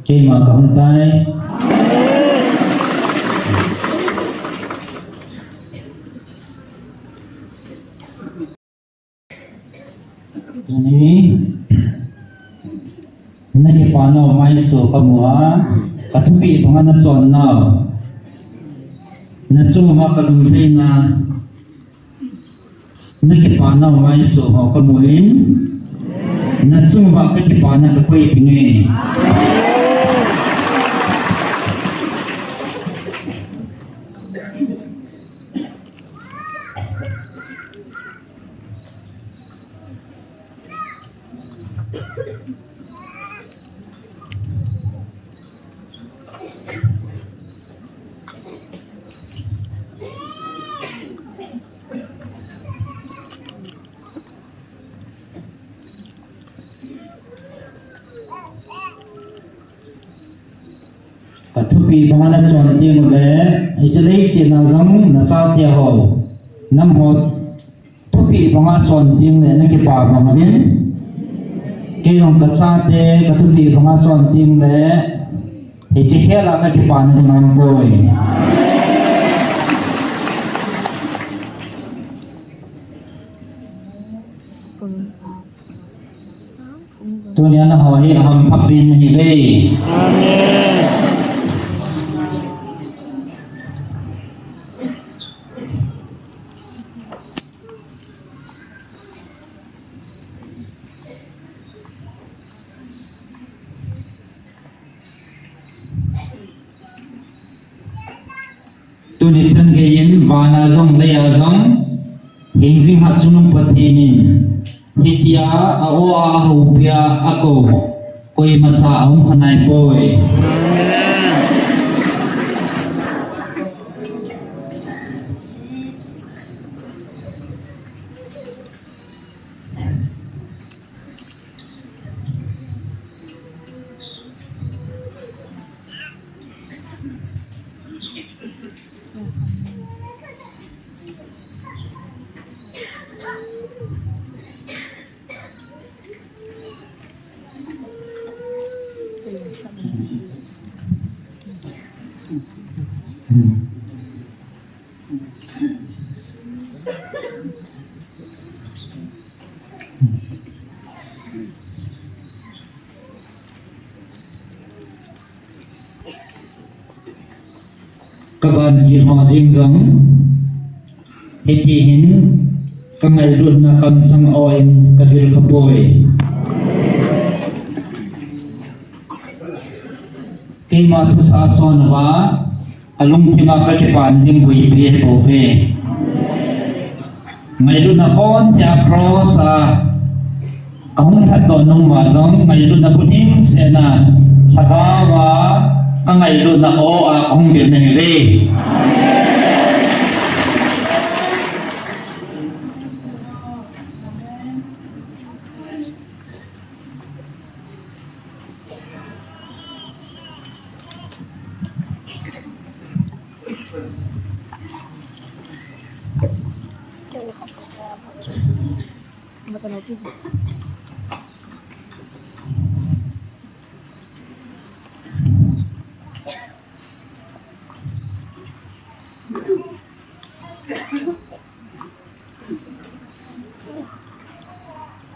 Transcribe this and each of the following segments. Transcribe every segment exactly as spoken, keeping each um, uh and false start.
Keima kahung tai. Tuni, nakipa nau maiso kamu a, kathupeh banga nachon nau. Nachung uva kalungheina, nakipa nau maiso ho kamu in, nachung uva kakipana kakoi jing e. Kathupeh banga nachon teng ule, hiche leiset a jong nachate ho, nangho thupeh banga chon teng le nakipa bang uvin. Kei jong kachate kathupeh banga chon teng le, hiche khel a kakipana ding aumpoi. Tunia nangho hi ahamphapen nahiuve. Amen. Tuni chan geiyin vana jong leiya jong hingjing hatchungnung Pathen in hitia a-o a, ahoupi a akou, koimacha ahung khanaipoi. Kaban kit ho jeng jong, hiti hin kangailutna kamchang a-o in kavil khapoi. Keima thusah chon uva, alungthim a kakipana ding buipi ahibouve. Ngailutna honthei a cross a kahung lhatdoh nung uva jong, ngailutna bu ding sena lhagao a kangailutna o a kahung vil nahiuve.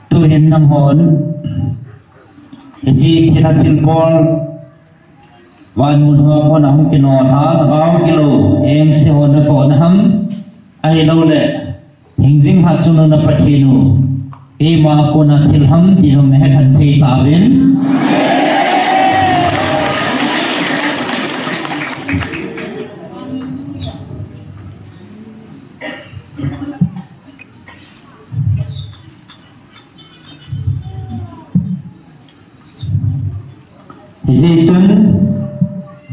Tuhin nanghon hiche thilha thilbol vanmun hoa kona hung kinol a, lhagao kilou engse ho natohna ham, ahilouleh hingjing hatchungnung na Pathen u keima kona thil ham ti jong nahet lhon thei tauvin. Hijeh chun,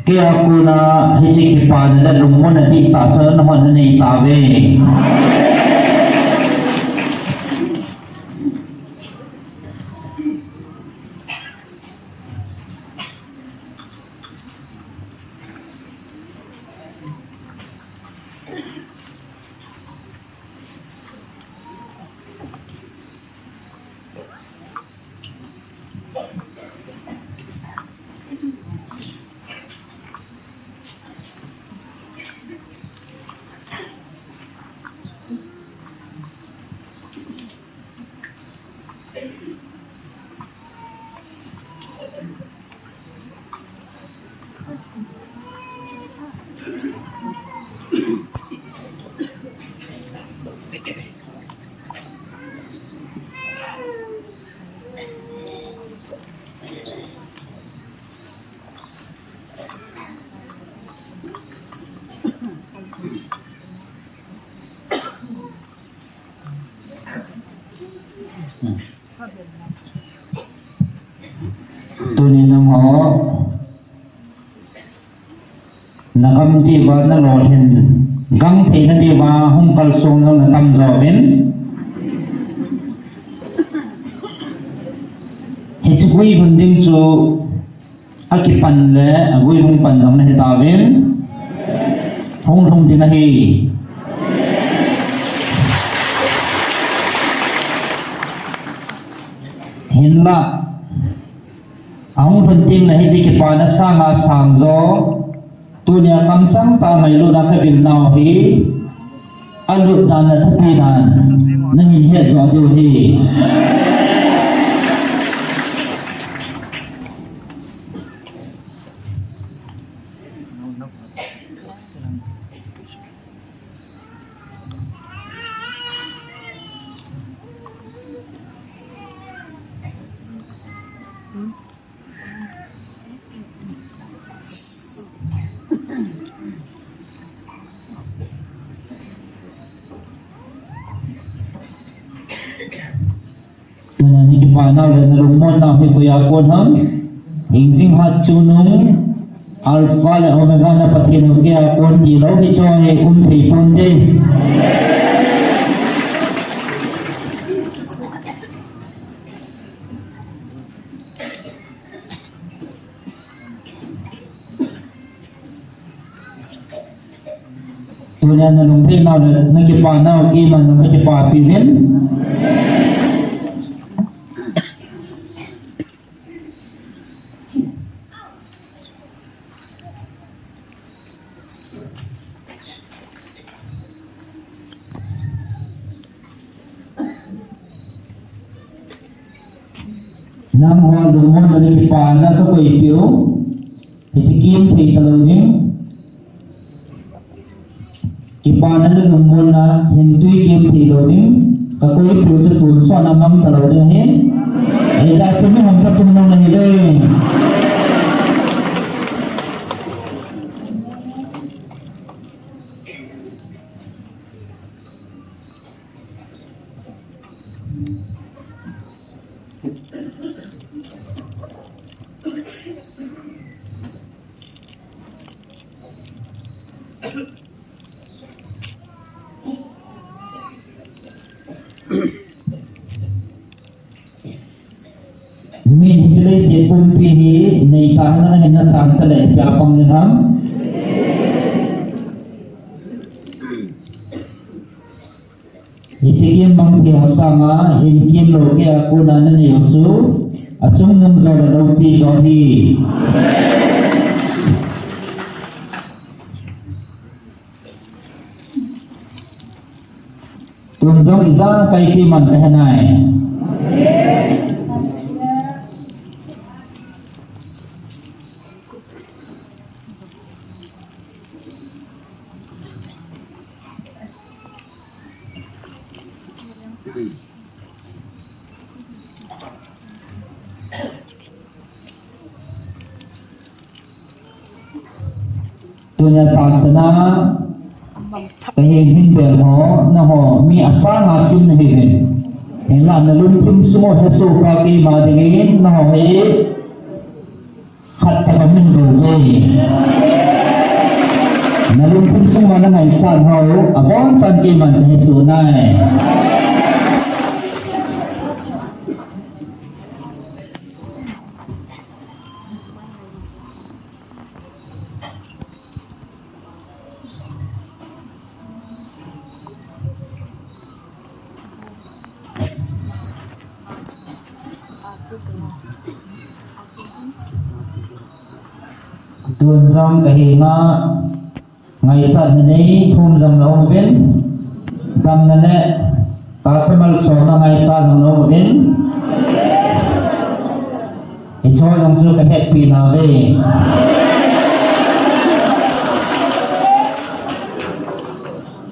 keia kona hiche kipana le lungmonna dihtah chu nanghon nanei tauve. Tuni nangho, nagam diuva, nalolhin gangthei nadiuva hung kalsong nau natam jouvin, hiche gui lhun ding chu akipan le agui lhung pan jong nahitauvin, hung lhung ding ahi. Hinla, ahung lhun tengle hiche kipana sanga sangjo, tunia kamchang tah ngailutna kavil nau hi, alut dan le athupi dan nahin het joh diu ahi. Tuna nakipah nau le nalungmon nau hi koia kon ham? Hingjing hat chungnung Alpha le Omega na Pathen u, keia kon tilou hiche hi um thei ponte. Tunia nalungthim nau le nakipah nau keiman jong kakipah peh uvin. Nangho lungmonna le kipana kakoi peh u. Hiche kem thei talou ding. Kipana le lungmonna hin tui kem thei lou ding. Kakoi peh u chu tonsot a mang talou ding ahi. Hijeh chun mi hung phachom nau nahi ding. Min hiche leiset pumpi hi neitah a nahin nachan taleh ipi a pang ding ham? Hiche kem mang thei ho sanga hin kem lou keia kona nanei u chu achungnung jo le loupi jo ahi. Tun jong ijakai keiman kahe nai. Tunia tahsan a kahin hin bel ho, nangho mi asanga sim nahiuvin. Hinla nalungthim sung u hesoh pa keima dingin nangho hi khat tobang nahi bouve. Nalungthim sung uva nangaichat ho abonchan keiman kahesoh nai. Tun jong kahenga ngaichatna nei thum jong naum uvin, damna le tahsa malsomna ngaichat jong naum uvin, hicheho jong chu kahetpi nauve.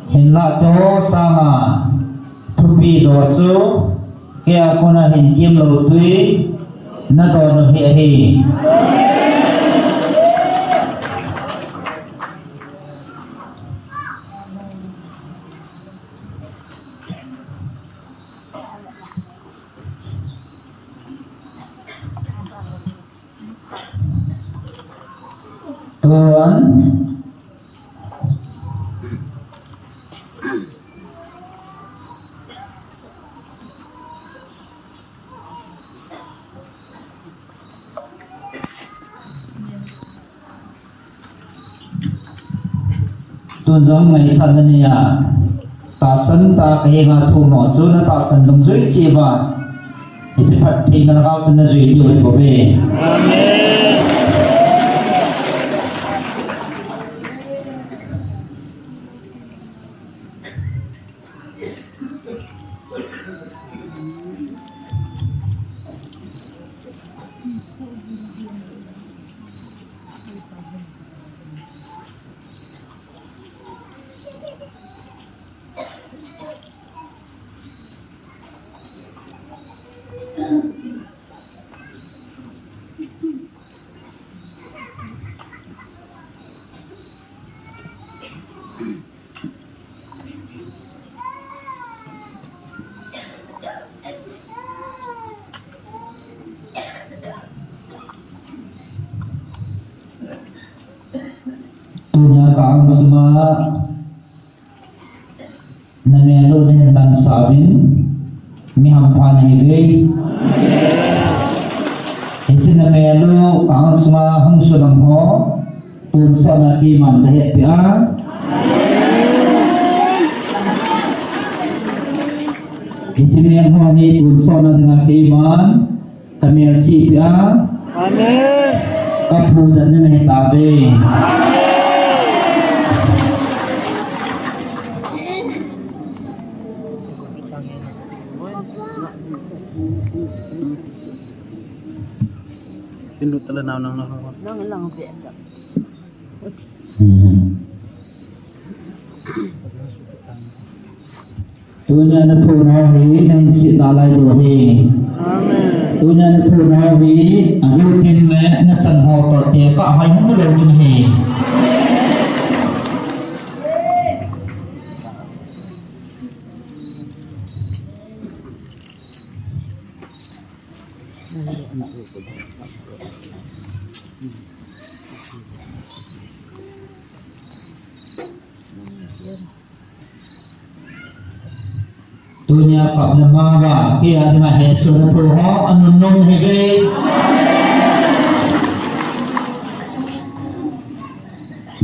Hinla chuho sanga thupi jo chu keia kona hin kem lou tui nadon u hi ahi. Tuan. Tun jong ngaichat na nei a, tahsan tah a ka henga thum ho chu na tahsan dungjui cheh uva, hiche phattheina lhagao chu na jui diu ahi bouve. Amen. Tunia ka angsunga na mel u na hin lansah uvin, mi hampha na hiuve. Hiche na mel u ka angsunga hung sulang ho, tonsot na keiman ka hetpeh a. Hiche mel ho hi tonsot na dinga keiman ka melchih peh a. Amen. Ka phudat na ahi tauve. Amen. Hindu tala nau nang nang. Nang lang pe. Hmm. Tunia na thohna hi na hinset nalai diu ahi. Amen. Tunia na thohna hi ajou teng le na chan ho toh tekah hoi hung lou ding ahi. Tunia kapna ma uva, kei a dinga hesohna thu ho anunnom nahiuve.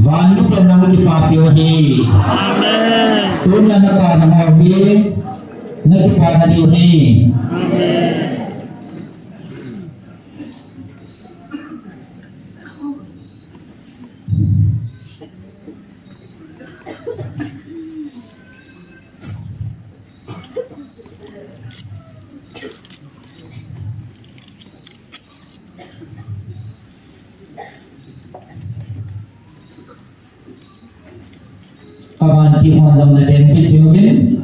Van mite nang kipapi u ahi. Amen. Tunia na pana ho hi, na kipana diu ahi. Amen. Kaban kihon jong na bem kit jing uvin.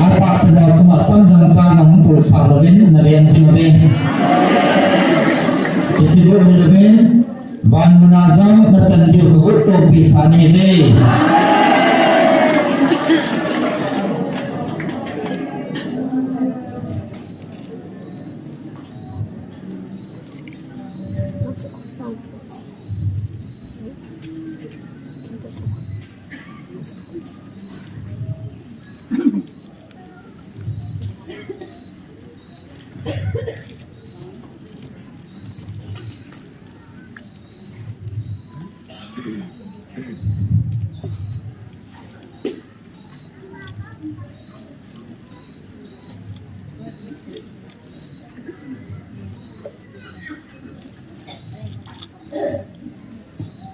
Atahsan ho chunga sam jong cha jong hung pulsah louvin na bem jing uvin. Hiche bou hi louvin. Van muna jong na chan diu ka got tonpeh sah nahiuve.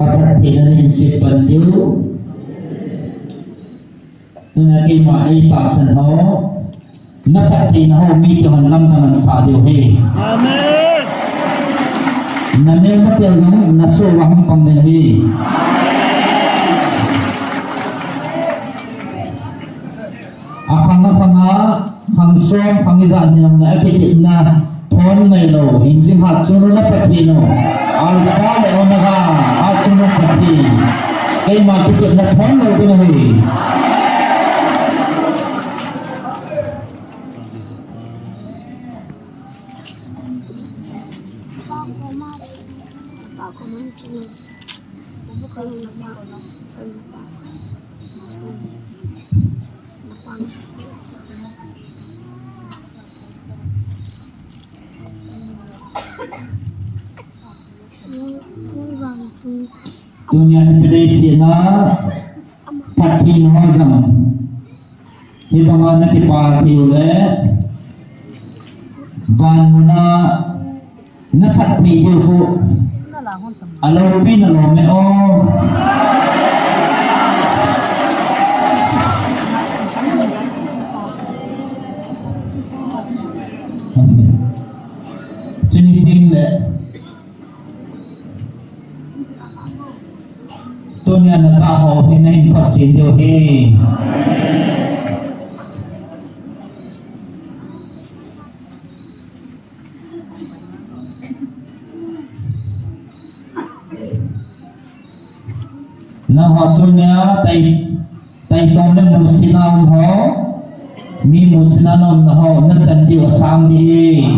Aphattheina nahin sep pan diu. Tuna keima eitahsan ho, na phattheina ho mite hon lamdang ahin sah diu ahi. Amen. Na melmate jong nasoh uva hung pang ding ahi. Akhang akhang a, khang som, khang ijat hijongle akitepna thon nailou, hingjing hat chun na Pathen u, Alpha le Omega, hat chun na Pathen. Keima kitepna thon lou ding ahi. Tunia hiche leiset a Pathen ho jong hibanga na kipa thei u le, van muna na phatthei diu khu aloupi nalom e o. Chuni ding le. Tunia najah ho hi nahin photchen diu ahi. Nangho tunia tai, taitom le musitna um ho, mi musitna na umna ho, nachan diu asang ding ahi.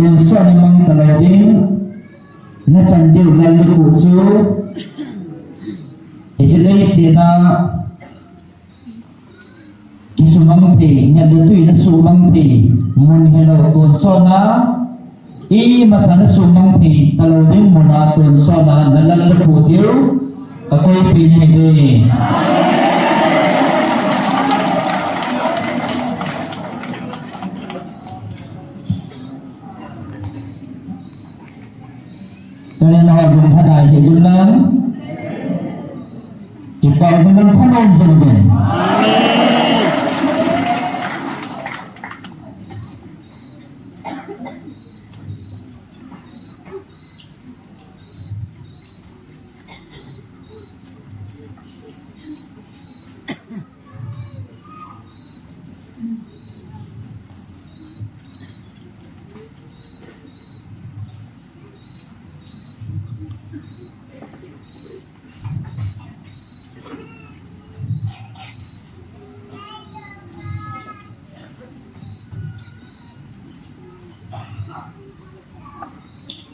Tonsot na mang talou ding, nachan diu lallukhuh chu, hiche leiset a kisumang thei, nget le tui na sumang thei mun hilou, tonsot na, imacha na sumang thei talou ding mun a tonsot na, nalallukhuh diu kakoipeh nahiuve. Tunia nangho lungthim dai hih un lang. Kipah un lang thanom jing uvin.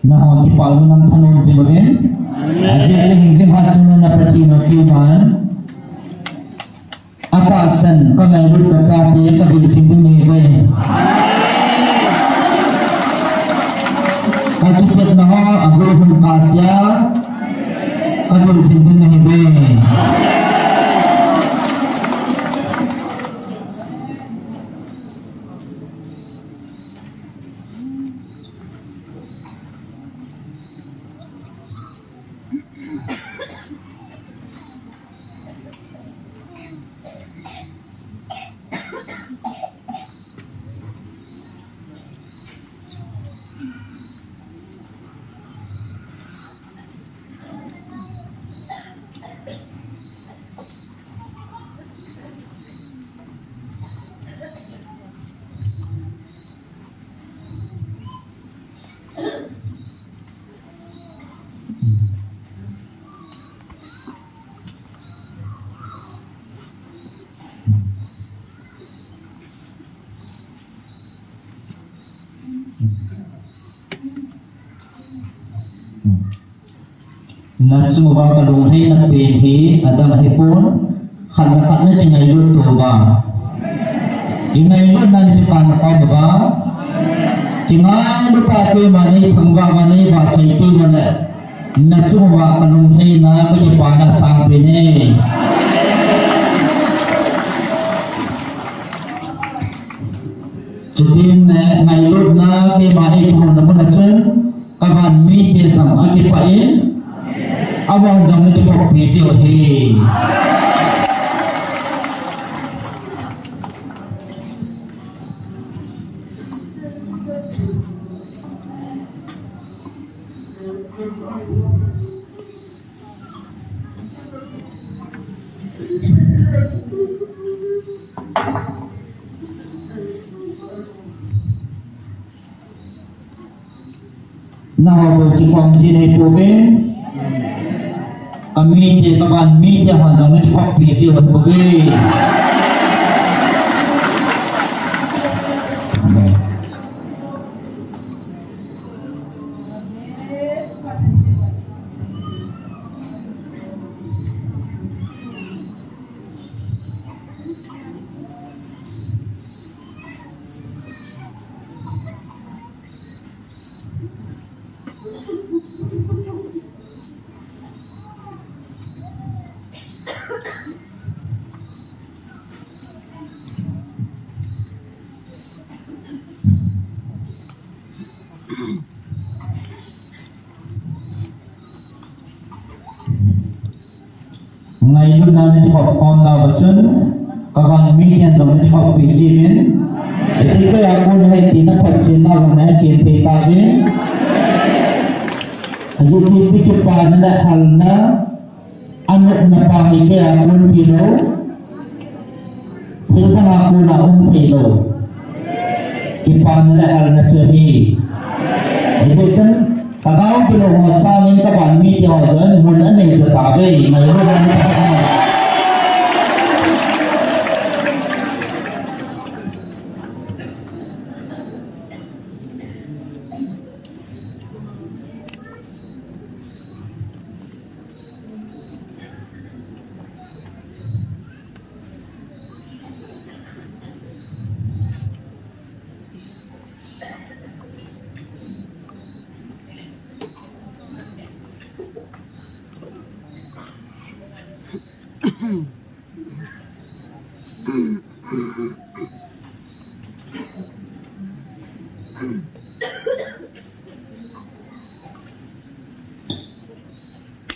Nangho kipah un lang thanom jing uvin. Ajeh chu hingjing phat chun na Pathen u keiman. Atahsan, kangailut kachate kavil jing ding nahiuve. Kakitepna ho, aguhun kasia, kavil jing ding nahiuve. Nachung uva kalunglhaina pen hi adang ahipon, khat le khat nakingailut touva. Kingailutna in kipana koma uva. Kingailut a keima neithangvah uva, neivahchoi kei uva le. Nachung uva kalunglhaina kakipana sangpen e. Chutin, eh, ngailutna keima eikihona mun a chun, kavan mite jong akipah in, amahon jong nakikhoppi jiu ahi. Nangho bou kikhom ji nei pouve. Ka mite, ka van mite hon jong nei kikhoppi ji hon pouve. Amen. Ngailutna nei kikhop khom nauva chun, ka van miten jong nei kikhoppi ji uvin. Hiche keiya kon hi tina phatchenna jong nei chen thei tauvin. Ajeh chu hiche kipana le halna, anopna pa hi keiya kon tilou. Thil dang a kona um thei lou. Kipana le halna chu ahi. Hijeh chun, ka dang kilou ho sangin ka van mite ho jong mun anei jo tauve, ngailutna.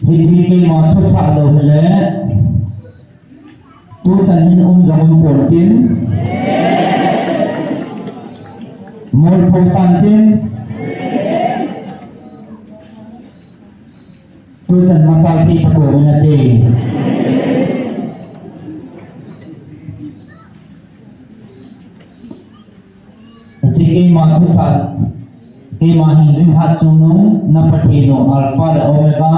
Hiche keima thusah lou hile, tuchan hin um jong um pontin, mol phong tantin, tuchan machal thei tapouvin ati. Hiche keima thusah, keima hingjing hatchungnung, na Pathen u Alpha le Omega,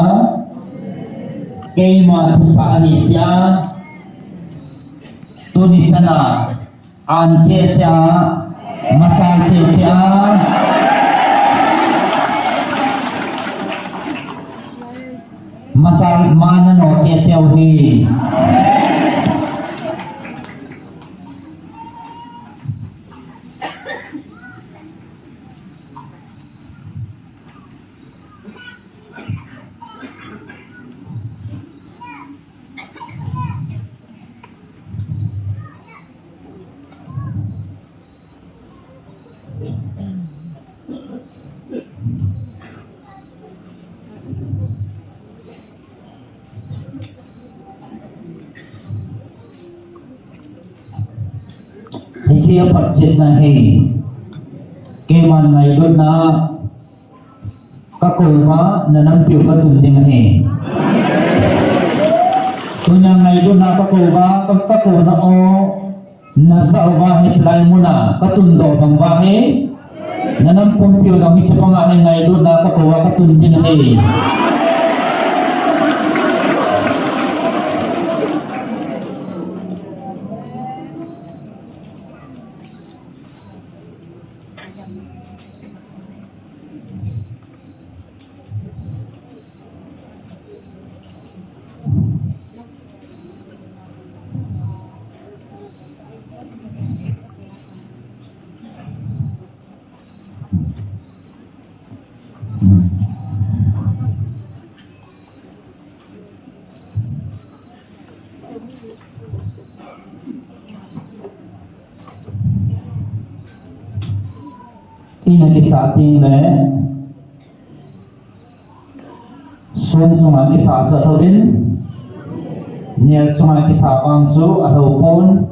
keima thusah ahi jeh a, tuni chana, an cheh cheh a, machal cheh cheh a, machal ma nano cheh cheh u hi. Hiche aphatchetna hi, keiman ngailutna kakou uva, na nampiu katun ding ahi. Tunia ngailutna kakou uva, ka, kakouna u najah uva, hiche lai muna katundoh bang uva hi, na nampumpiu jong hiche banga hi ngailutna kakou uva katun ding ahi. Ina kisah teng le, sum chunga kisah chu alhou in, nel chunga kisah vang chu alhou pon.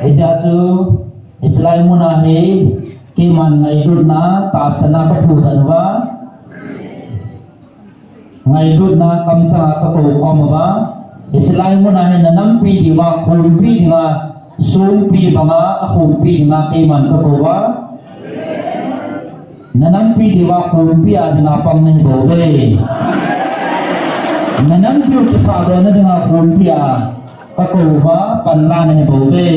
Hijeh chun, hiche lai muna hi, keiman ngailutna, tahsanna kaphudoh uva. Ngailutna kamchanga kakou khom uva, hiche lai muna hi na nampi diuva, khumpi dinga, sumpi banga, akhumpi dinga, keiman kakou uva. Na nampi diuva khompi a dinga pang nahi bouve. Na nampiu kisahdohna dinga khompi a kakou uva panla nahi bouve.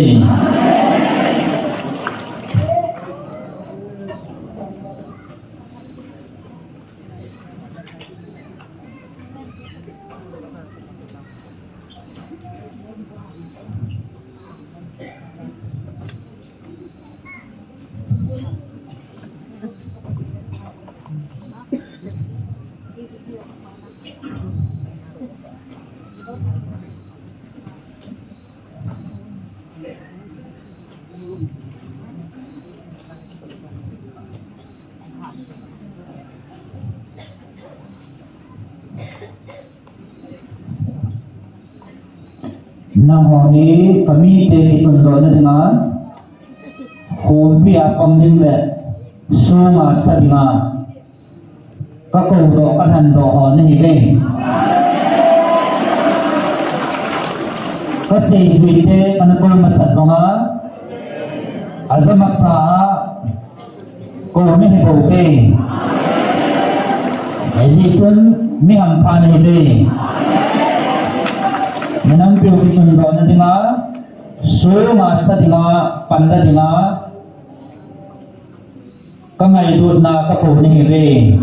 Nangho hi kamite kitundohna dinga khompi a pang ding le songa sa dinga kakoudoh, kalhandoh ho nahiuve. Kaseijuite ana kou masat banga aja masa a kou nahi bouve. Hijeh chun mi hampha nahiuve. Na nampiu kitundohna dinga, songa sa dinga, panla dinga kangailutna kakou nahiuve.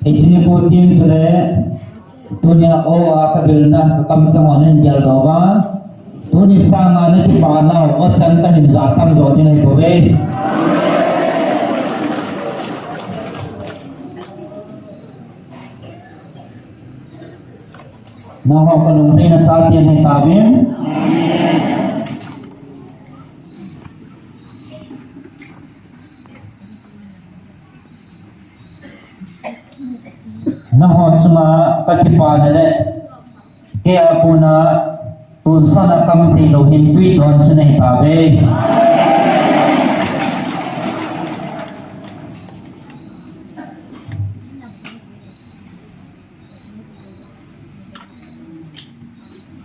Hiche nikho teng chule, tunia o a kabilna kakamchang ho nahin geldoh uva, tuni sanga nakipanau o chan kahin ja tamjo ding ahibouve. Nangho kalungleina chaten ahi tauvin. Nangho chunga kakipana le keia kona tonsot a kamthei lou hin tui don chu nahi tauve.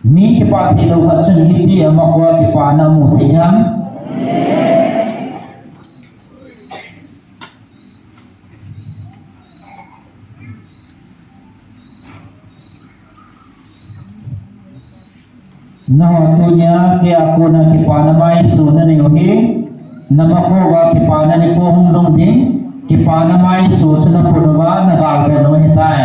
Mi kipah theilou khat chun hiti ama kho a kipana amu thei ham? Nangho tunia keia kona kipana maiso nanei u hi, nama kho uva kipana nikho hung lhung ding, kipana maiso chu naput uva nagalton u ahitai.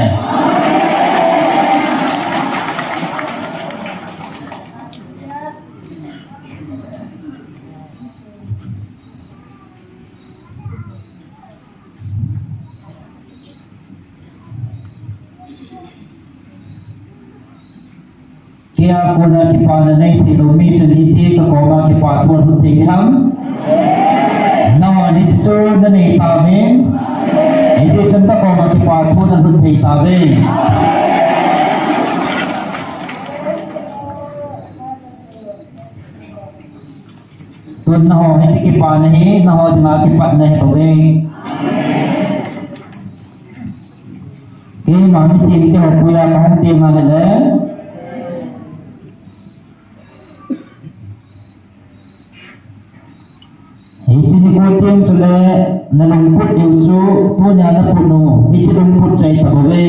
Keia kona kipana neithei lou mi chun hiti kakoma kipathu alhut thei ham? Nangho hiche chu nanei tauve. Hijeh chun kakoma kipathu nalhut thei tauve. Tun nangho hiche kipana hi nangho dinga kipatna ahibouve. Keima mithi kihoupi a kahung teng ahile, hiche nikho teng chule nalungput diu chu tunia naput u hiche lungput chu ahi tabouve.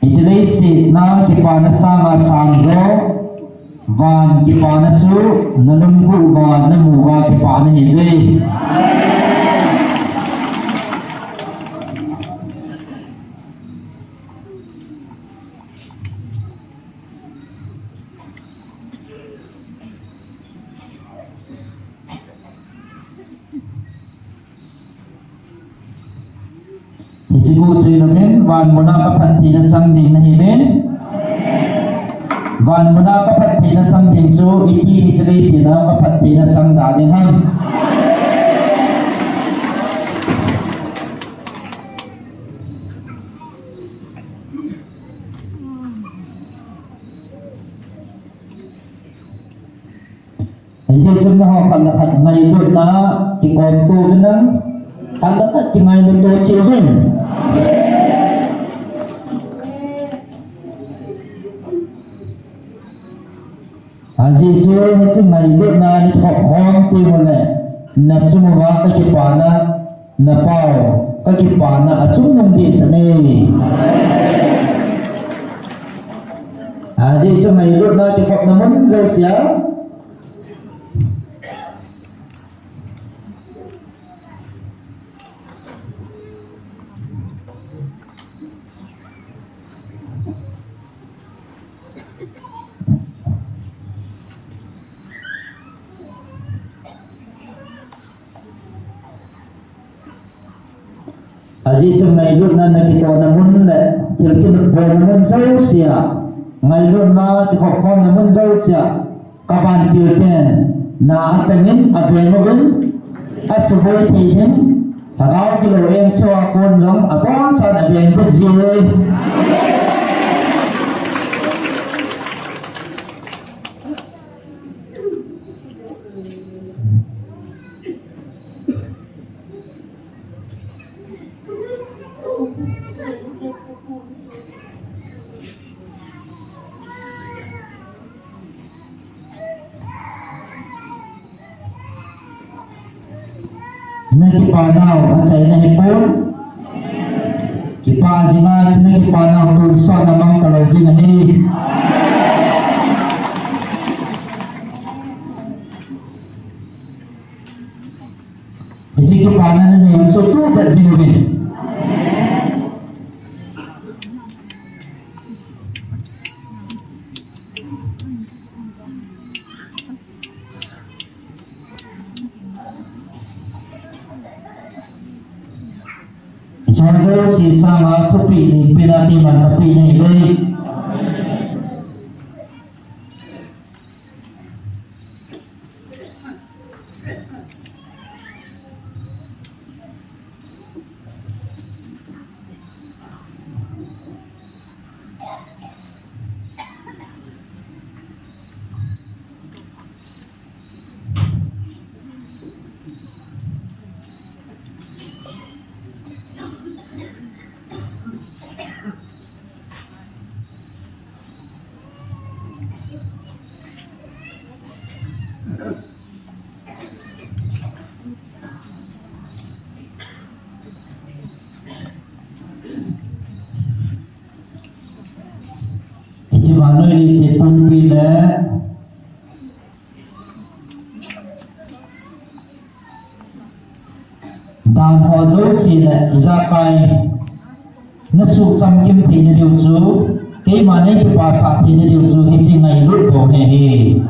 Hiche leiset a kipana sanga sangjo, van kipana chu nalungput uva namu uva kipana ahiuve. Hiche guh chu ilouvin, van muna kaphattheina chang ding nahiuvin. Van muna kaphattheina chang ding chu, iti hiche leiset a kaphattheina chang da ding ham. Hijeh chun nangho khat le khat ngailutna kikhop to uvin lang, khat le khat kingailut to cheh uvin. Ajeh chu hiche ngailutna nakhop khom teng uleh, nachung uva kakipana, napao, kakipana achungnung dehset e. Ajeh chu ngailutna kikhopna mun jousea. Ajeh chu ngailutna nakitohna mun le thil kibolna mun jousea, ngailutna kikhop khomna mun jousea, kavantil ten na atongin aveng uvin, asuboi thei ding, lhagao kilou engse a kon jong abonchan aveng uvin ji. Nakipanau achaina hipon. Kipah jinga chu nakipanau tonsot na mang talou ding ahi. Hiche kipana nanei chu tu ta jing uvin. Hichun jouse sanga thupeh neipen a teiman kapeh nahi uve. Hiche vannoi leiset pumpi le dan ho jouse le ijakai nasuh chamkim theina diu chu, keima neikipasah theina diu chu hiche ngailut bou ahi.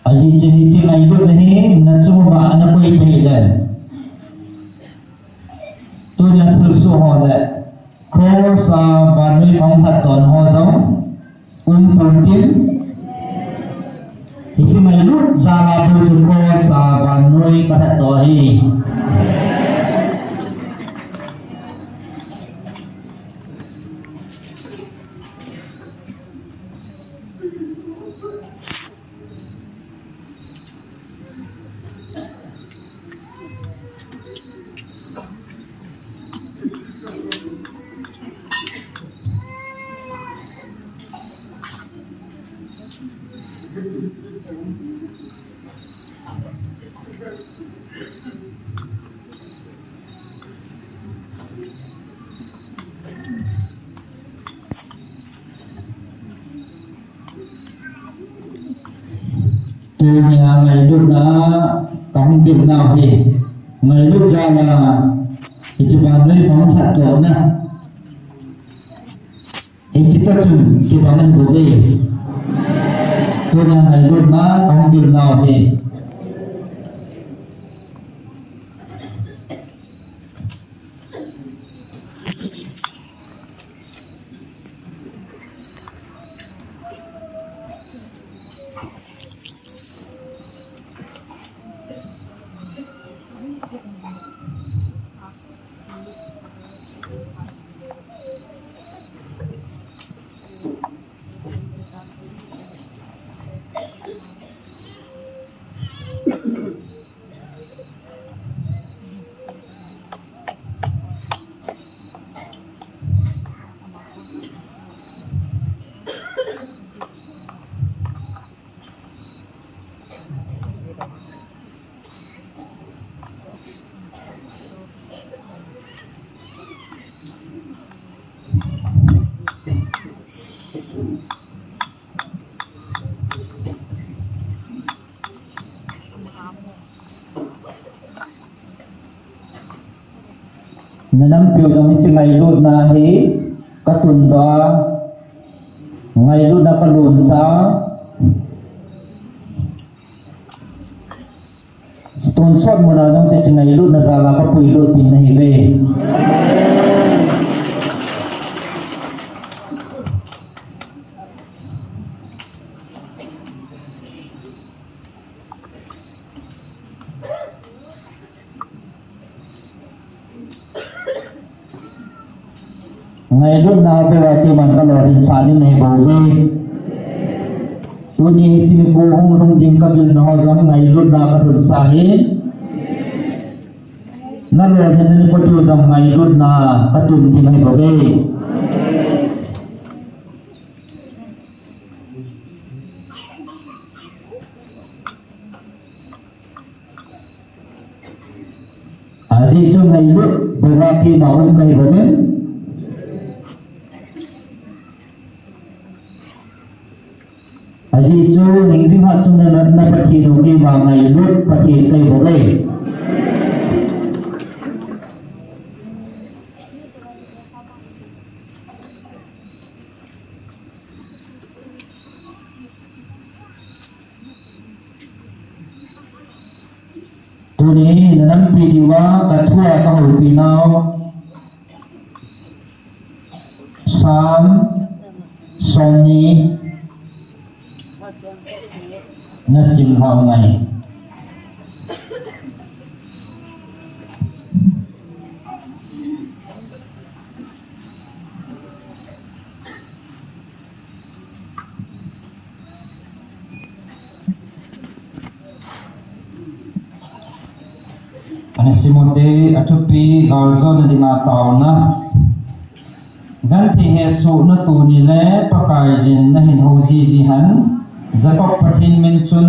Ajeh chu hiche ngailutna hi nachung uva ana koi thei le, tunia thilsoh ho le cross a vannoi kahung lhatdoh ho jong um pon tin, hiche ngailut jal a bou chu cross a vannoi kalhatdoh ahi. Tunia ngailutna kahung bil nau hi, ngailut jal a hiche vannoi pang hatdohna hiche toh chun kibang ahi bouve. Tunia ngailutna kahung bil nau hi. Nanampiu jong hiche ngailutna hi katun doh a, ngailutna kalonsah a, tonsot muna jong hiche ngailutna jal a kapuilut ding nahiuve. Ngailutna bou a keiman kalolhinsah ding nahi bouve. Tuni hiche nikho hung lhung ding kabilna ho jong ngailutna kalhunsah in. Nalolhinna nikho diu jong ngailutna katun ding nahi bouve. Ajeh chu ngailut bou a keima um kahi bouve. Ajeh chu hingjing hat chunga na, na Pathen u keima ngailut Pathen kahi bouve. Tuni nanampi diuva kathua kahoupi nau Psalm somni nasim lhau ngai. Ana sim u hite, athupi, galjona dinga taona. Genthei hesohna tuni le Pakaiyin nahin hou jiji hen, Jacob Pathen min chun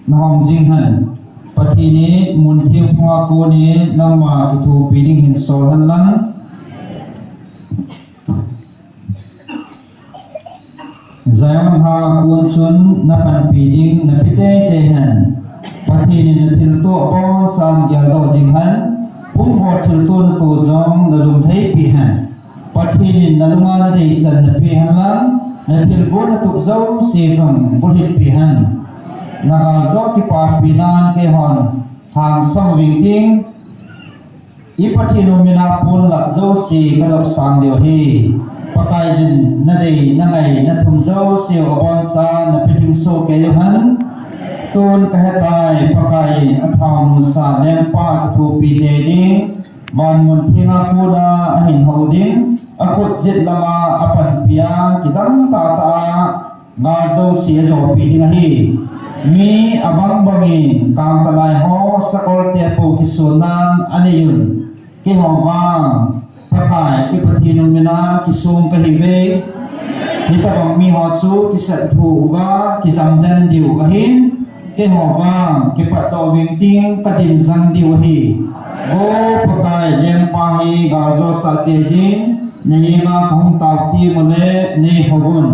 nahong jing hen. Pathen in mun theng phunga konin nangma kithopi ding hin sol hen lang. Zion ha kon chun napanpi ding napi teitei hen. Pathen in nathilto abonchan geldoh jing hen. Pumkhat thilto nato jong nalung lhaipi hen. Pathen in nalunga nadei chan napeh hen lang, nathilbol natup jouse jong bulhit peh hen. Nagaljou kipapina'n keihon hangsan uving ting. I Pathen u mina ponlap jouse kadopsang diu ahi. Pakaiyin nadei nangai nathum jouse u abonchan napeh lhingsoh kei uhen. Tun kahetai, Pakaiyin athao nusa lengpa kithopi tei ding, van mun thenga kona ahin hou ding, akhut jet lama apanpi a kidang tahtah a ngal jouse ajopi ding ahi. Mi abang bangin kangtalai ho sakolte pou kisonnan anei un. Keiho vang Pakai i Pathen u mina kisong kahiuve. Hitobang miho chu kisetlhuh uva kijam den diu ahin. Keiho vang kipatdoh uving ting kadin jang diu ahi. O Pakai, lengpa hi galjosah teijin, nahenga kahung tao teng ule neihou vun.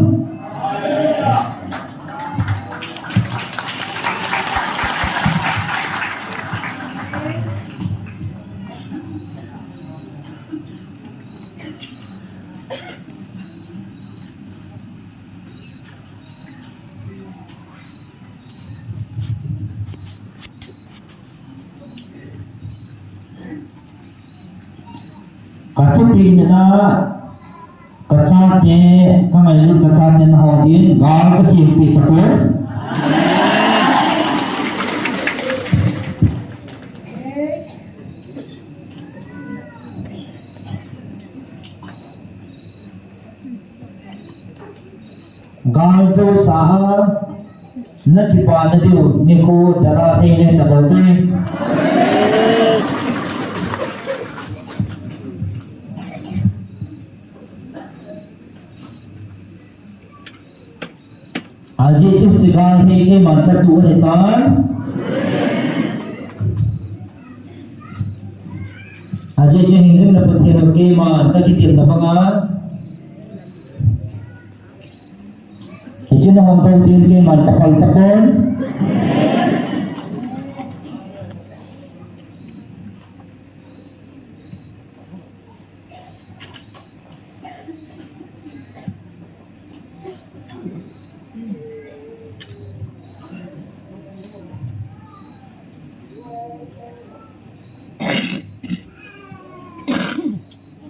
Ka thupeh nina, ka chate, ka ngailut ka chate na ho din, gal ka sempeh tapoi. Gal josa a, na kipana diu nikho dara thei le tabou ve. Ajeh chu hiche gal hi keiman katuh ahitan. Ajeh chu hingjing le Pathen u keiman kakitepna banga. Hiche na hung thou din keiman kaphal tapon.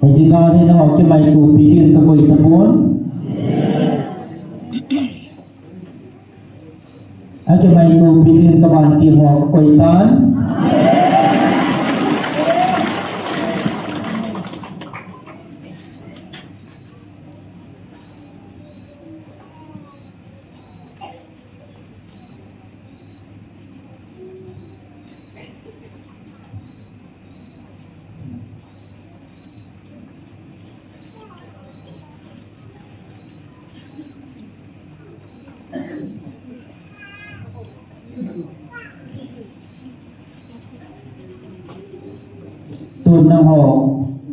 Hiche gal hi nangho kimaitopi din kakoi tapon. Akimaitopi din kavantil ho kakoi tan. Tun nangho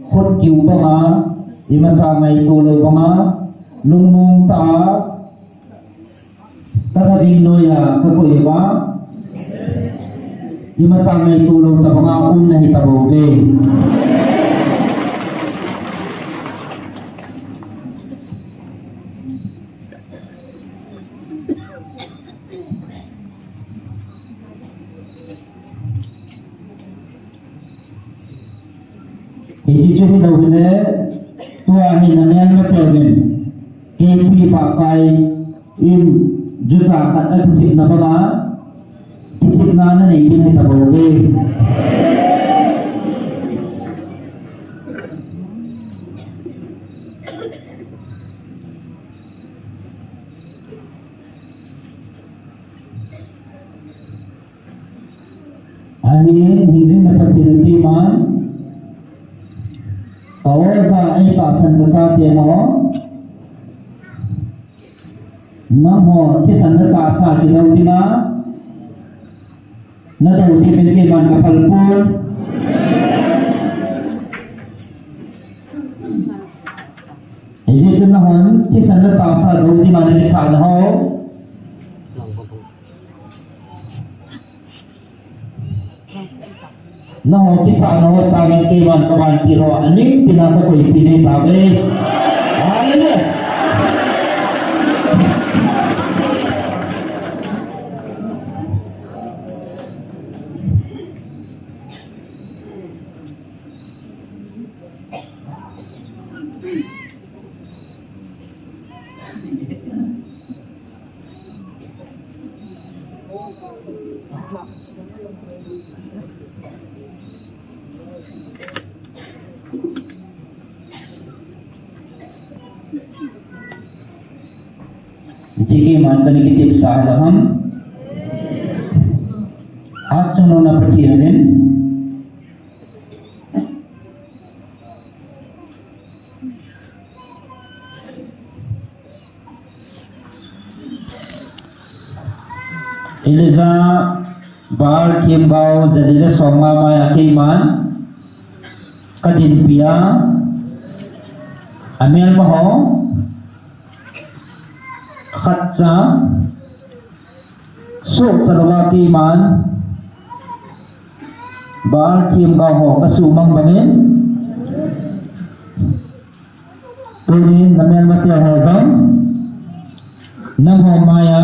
khut kiu banga, imacha ngaito lou banga, lungmong tah a, Ka tha ding noiya kakoi uva, imacha ngaito lou tabanga um nahi tabou ve. Hiche chu hilou hile, tua hi namelmateuvin, keipi pahkai in, jucha khat a kichepna banga, kichepna nanei ding ahi tabou ve. Ahin, hingjing le Pathen u keiman, ka oja eipasang ka chate ho, nangho thisan le tahsa kidou dinga, nadou dingin keiman kaphal pon. Hijeh chun nanghon thisan le tahsa dou dinga nakisah nahou. Nangho kisahna ho sangin keiman kavantil ho aning tina kakoipeh nahi tauve. Hallelujah. Hiche keiman kana kitepsah lou ham. Hatchungnung a Pathen in Elijah, Baal themgao jali le somnga maiya keiman kadinpi a, amelma ho khatcha sohcha louva keiman Baal themgao ho kasuhmang bangin, tunin namelmate ho jong nangho maiya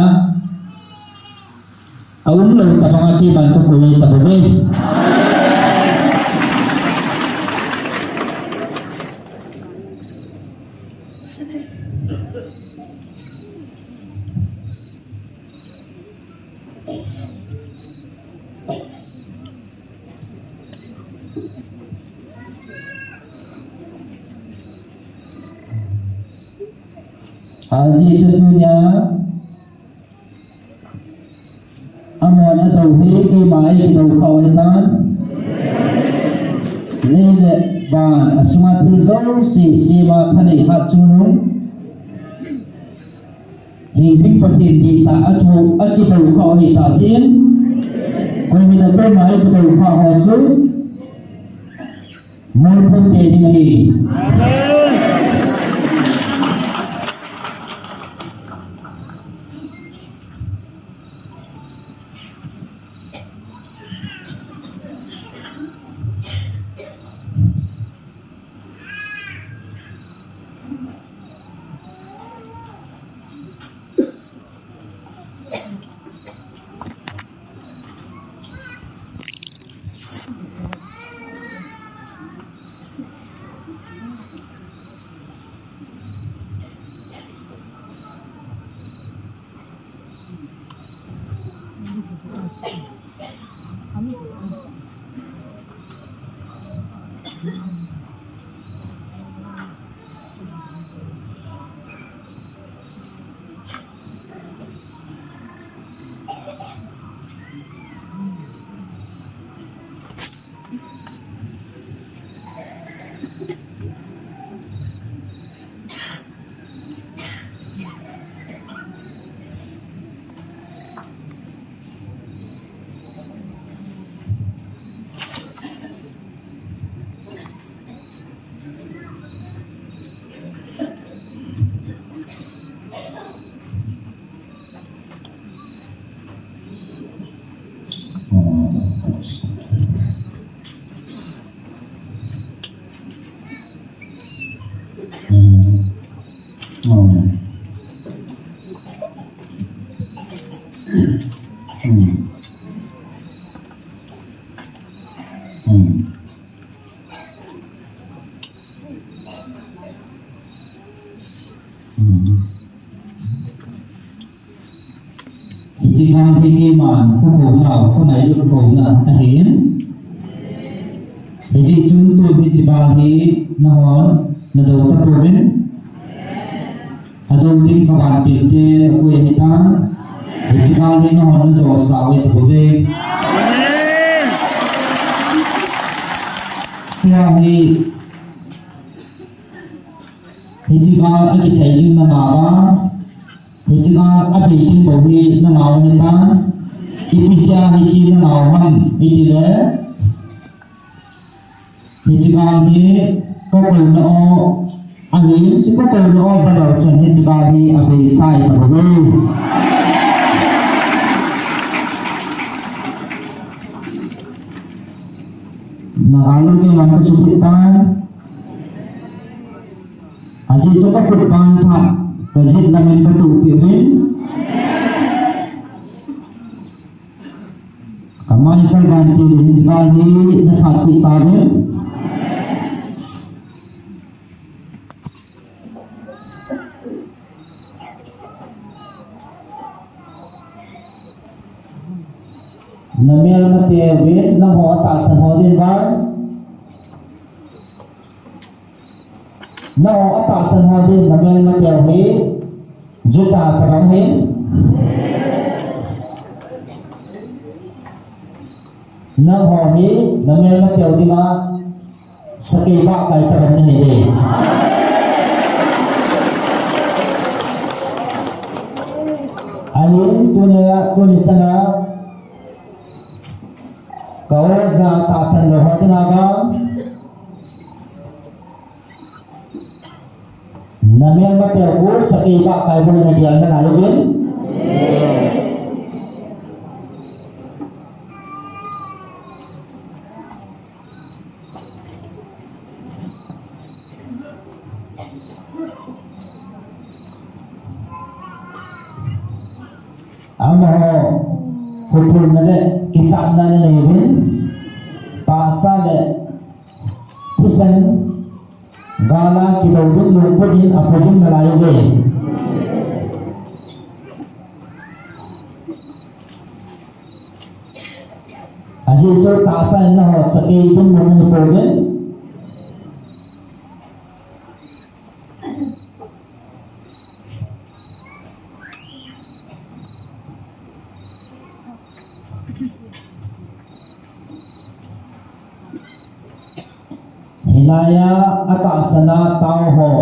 aumlou tabanga keiman kakoi tabouve. Ajeh chu tunia amahon adou hi keima eikidou khah u ahitan. Lei le van asunga thil jouse sema thanei hatchungnung hingjing Pathen dihtah a thu akidou khah u ahitah jeh in, koi hina keima eikidou khah ho chu mopoh tei ding ahi. Amen. Hiche vang hi keiman kakouna, kanailut kouna ahin. Hijeh chun tun hiche vang hi nahon nadou tapouvin. Adou ding kavantil te nakoi ahitan. Hiche vang hi nahon najosah u ahi tapouve. Tua hi Hiche vang akichai ding nangah uva, hiche vang abei ding bou hi nangah u ahitan, ipi jeh a hiche nangah u ham itile, hiche vang hi kakouna u ahin, hiche kakouna u ajalou chun hiche vang hi abeisa ahi tapouve. Nangah lou keiman kasuhthip tan. Ajeh chu kakhut bang tah, kajet lamin katuhpeh uvin. Kamai kalvan til in hiche vang hi nasatpeh tauvin. Namelmateu vin, nangho atahsan ho din vang. Nangho atahsan ho din namelmateu hi jucha tabang ahin. Nangho hi namelmateu dinga sakei bahkai tabang nahiuve. Ahin tunia, tuni chana ka oja tahsan lou ho dinga vang namelmateu khu sakei bahkai bou nagel nalai uvin. Amaho huphulna le kichatna nanei uvin, tahsa le thisan gal a kidou ding lungput in aphajing nalai uve. Ajeh chu tahsa in nangho sakei dinmun nahipouvin. Aya atahsan a tao ho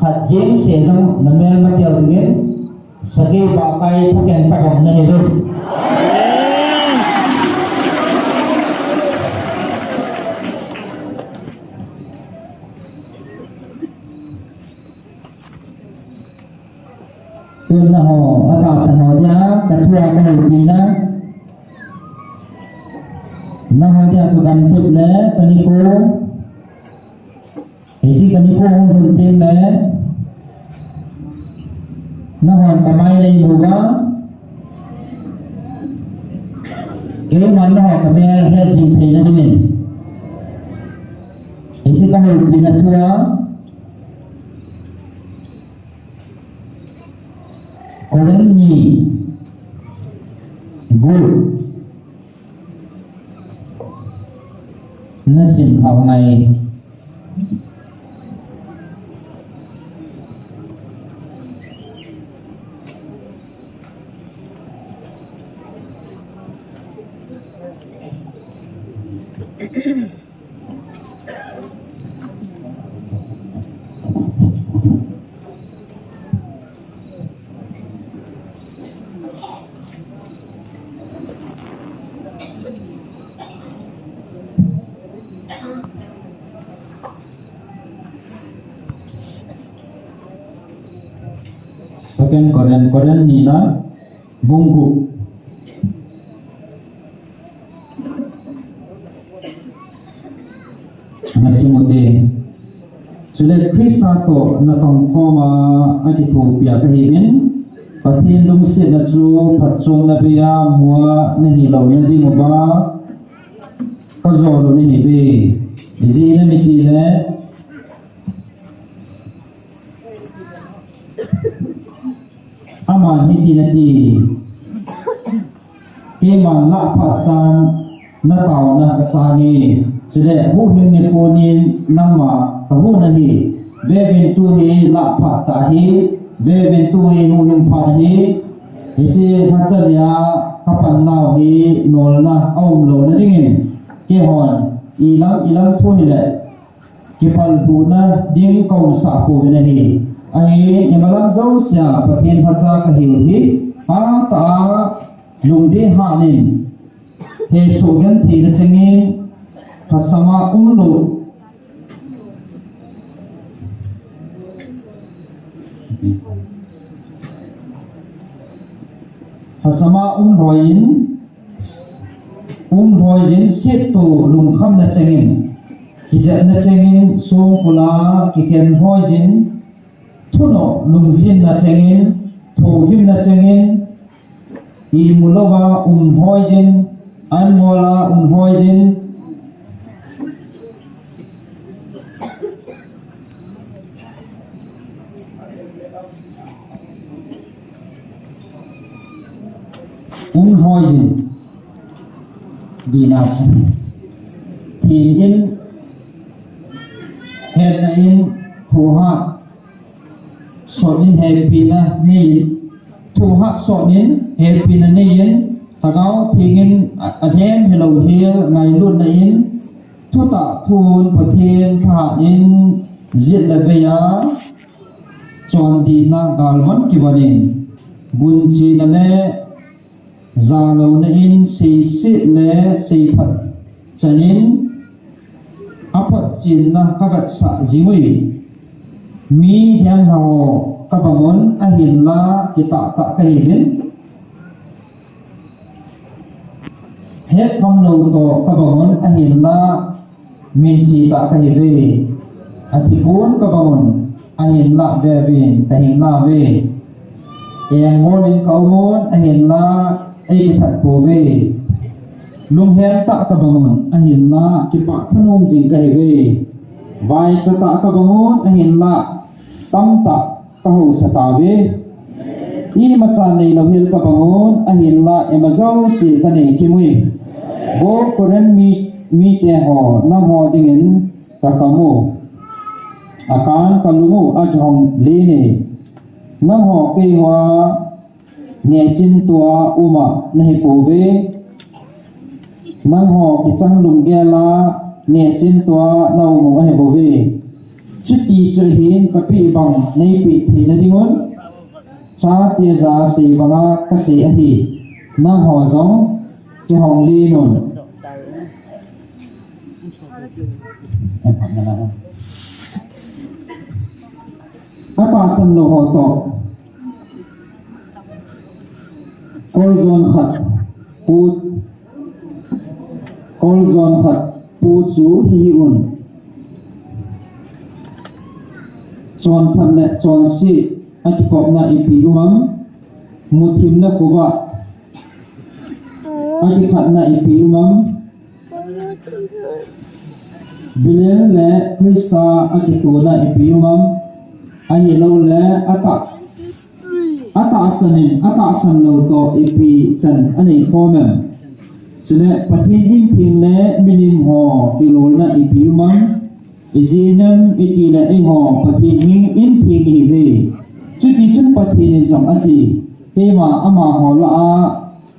khat jeng seh jong na melma tel dingin, sakei pakai thakeng tabang nahiuve. Tun nangho, atahsan ho dia, kathua kahoupi na. Nangho dia kagamtep le, kanikho. Hiche kanikho hung lhun teng le. Nanghon kamai neimu uva. Keiman nangho kamel het jing theina dingin. Hiche kahoupina thua. Korin ni gup nasim hao ngai. Second Corinth, Corinth nina, bung gup. Nasim ute. Chule Christa toh natong khom a akithopi a kahiuvin, Pathen lungsetna chu phatchomna bei a mu a nahi louna ding uva kajol u nahiuve. Ijeh inem itile, aman hitin ati, keiman lah phat chan nataona kasange. Chule huhhing nikho nin nangma kahuhna hi, veuvin tuhi lah phat tah ahi, veuvin tuhi huhhing phat ahi. Hiche lhacha nia kapan nau hi nolna aum louna dingin, keihon ilam ilam thu hile kipalhuhna ding kaumsah pouvin ahi. Ahin imalam jousea Pathen lhacha kahiu hi, hatah a lungdei hah in, hesoh gentheina chengin, lhasam a umlou, lhasam a umlhoi in, umlhoi in, settoh lungkhamna chengin, kijepna chengin, songkul a kikhen lhoi in, thunoh lungjinna chengin, thohgimna chengin, imu louva umlhoi in, anmol a umlhoi in, umlhoi in, dihna chu, theng in, hetna in, thohhat sot in hepina nei in, thohhat sot in hepina nei in, Lhagao Theng in a, alhem hilou hel ngailutna in, thutah thun Pathen thahat in, jet le vei a chondihna galvan kivon in, gunchena le jalouna in, seiset le seiphat chan in, aphatchenna kavetsah jing uve. Mi hemlha ho kabang un ahinla kitahtah kahiuvin, hetkham lou toh kabang un ahinla minche tah kahiuve. Athipon kabang un ahinla veuvin kahing nauve. Engol in kaum un ahinla eikithat pouve. Lunghem tah kabang un ahinla kipah thanom jing kahiuve. Vaicha tah kabang un ahinla tamtah kahausa tauve. Imacha neilou hel kabang un ahinla ima jouse kanei kimu e. Vo Corinth mi, mite ho, nangho dingin kakam u, akan kalung u akihong lheh e. Nangho keiho a nehchin tua um a nahi pouve. Nangho kichang lunggel a neh chin tua na um u ahi bouve. Chuti chu hin kapeh bang neipeh theina dingun, chate jah a sei banga kasei ahi. Nangho jong kihong len un. Atahsan lou ho toh. Kol jon khat pu, kol jon khat pu chu hihih un. Chonphat le chonse akikopna ipi um am? Muthimna khovah akikhatna ipi um am? Belial le Christa akitona ipi um am? Ahilouleh atah, atahsan in, atahsan lou toh ipi chan anei khom em? Chule Pathen intheng le milim ho kilolna ipi um am? Ijeh inem itile eiho Pathen hi intheng ihiuve. Chuti chun Pathen in jong ati, keima amaho lah a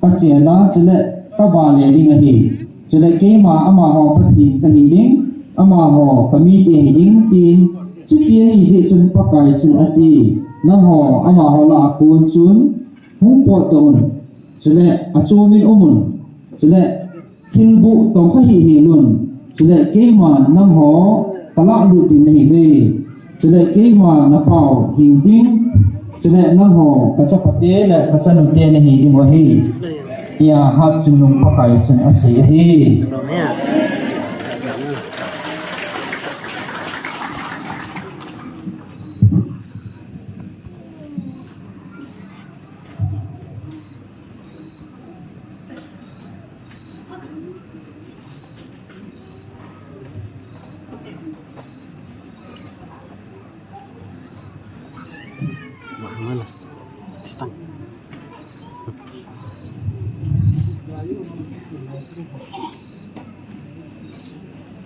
kachena, chule kavale ding ahi. Chule keima amaho Pathen kahi ding, amaho kamite ahi ding, tin. Chuti ahi jeh chun Pakai chun ati, nangho amaho lah a kon chun hung potdoh un. Chule achom in um un. Chule thilboh tong kha hih hel un. Chule keima nangho kalah lut ding nahiuve. Chule keima napao hing ding. Chule nangho kachapate le kachanute nahi diu ahi, tia Hatchungnung Pakai chun asei ahi.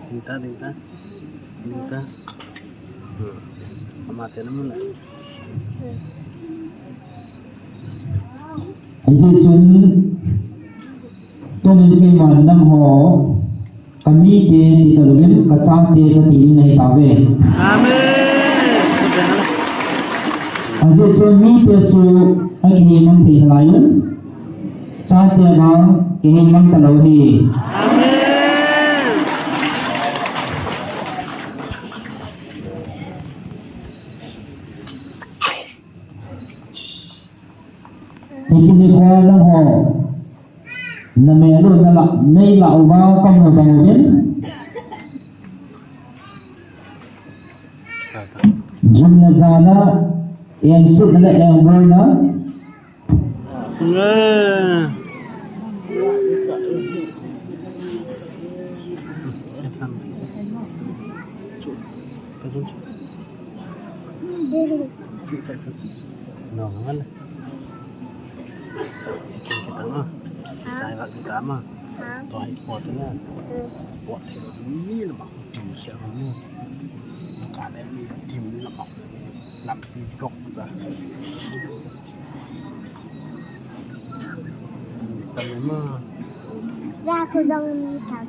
Ding ta, ding ta. Ding ta. Hmm. Ama te na mun. Hijeh chun, tunin keiman nangho kamite ti talouvin, kachate kati ding nahi tauve. Amen. Ajeh chu mite chu akihin mang thei nalai un. Chate vang kihin mang talou ahi. Amen. Hiche nikho a nangho namel u nala, neilah uva kamu bang uvin. Jumna jana, engsetna le engbolna. Nong ngan. Kita ma. Sai ba kita ma. To hai pot na. Pot the ni la ma. Dim sia ma. Ka le mi dim la ma. Lampi kok ta. Tam ma. Ya ko jong ni tam.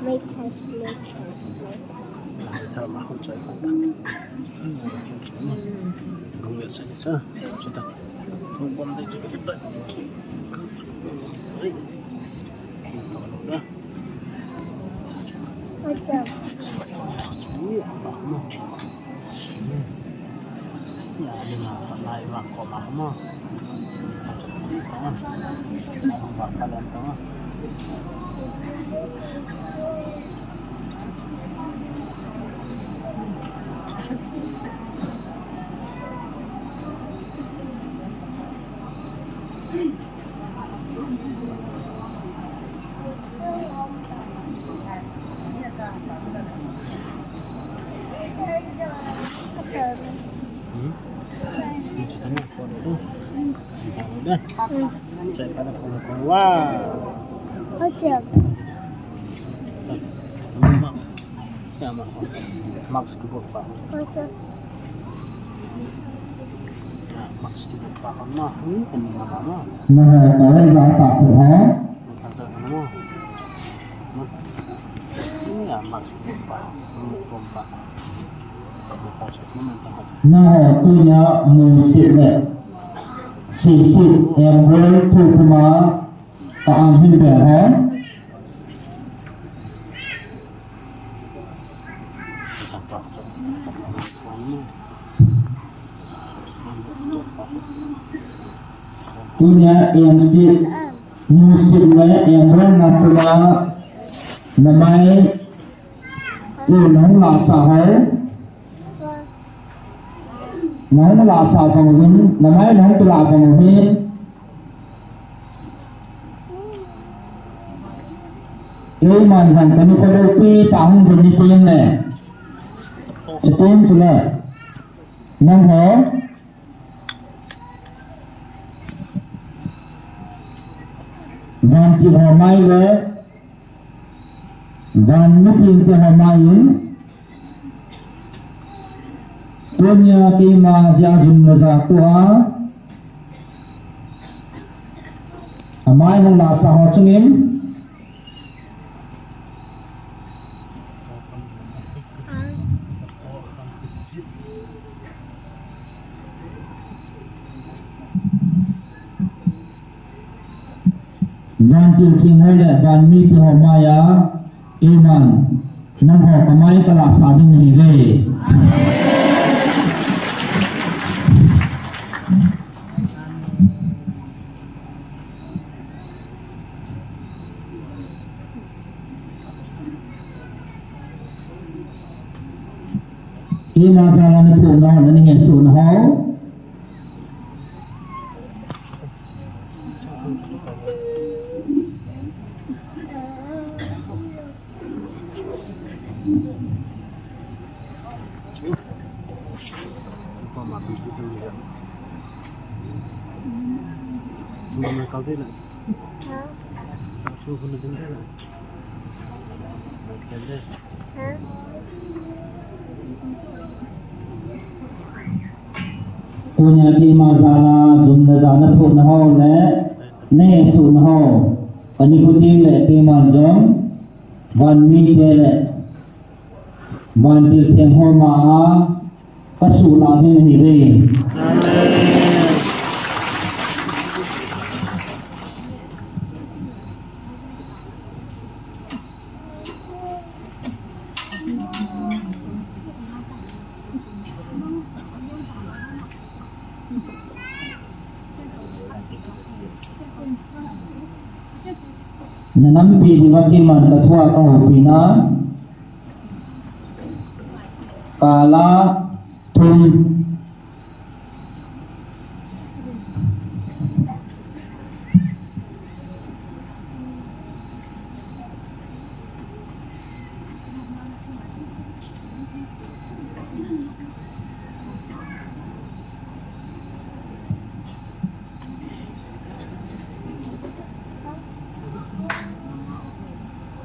Mai thai, mai thai, mai thai. Thar ma khun choi pa ta. Rung le sa ni sa. Chuta. Rung bom dei chu ke ta. Acha. Max kibot pa. Max kibot pa ma. Ni kan ma ma. Na ha, na ha, za pa se ha. Ni kan ta ma. Ma. Nangho tunia musit le sisit, emrol, thupuma ka-ang hin beng ho. Tunia emsit, musit le emrol na puma namai u nahung lahsah ho. Nahung lahsah bang uvin, namai nahung kilah bang uvin. Keiman jong kani kalopi tah hung ding nitin le. Chutin chule. Nangho. Vantil ho mai le. Van mithengte ho mai in. Tunia keima jeh a jum le ja toh a. Amai nung lahsah ho chungin. Vantil theng ho le van mite ho maiya, keiman nangho kamai kalahsah ding nahiuve. Keima jal a nathoh nau, nahesoh nau. Tunia keima jal a jum le ja nathoh nau le nahesoh nau, kani khuti le keima jong van mite le vantil theng ho ma a kasuhlah ding nahiuve. Amen. Nanampi diuva keiman kathua kahoupi na. Kala thum.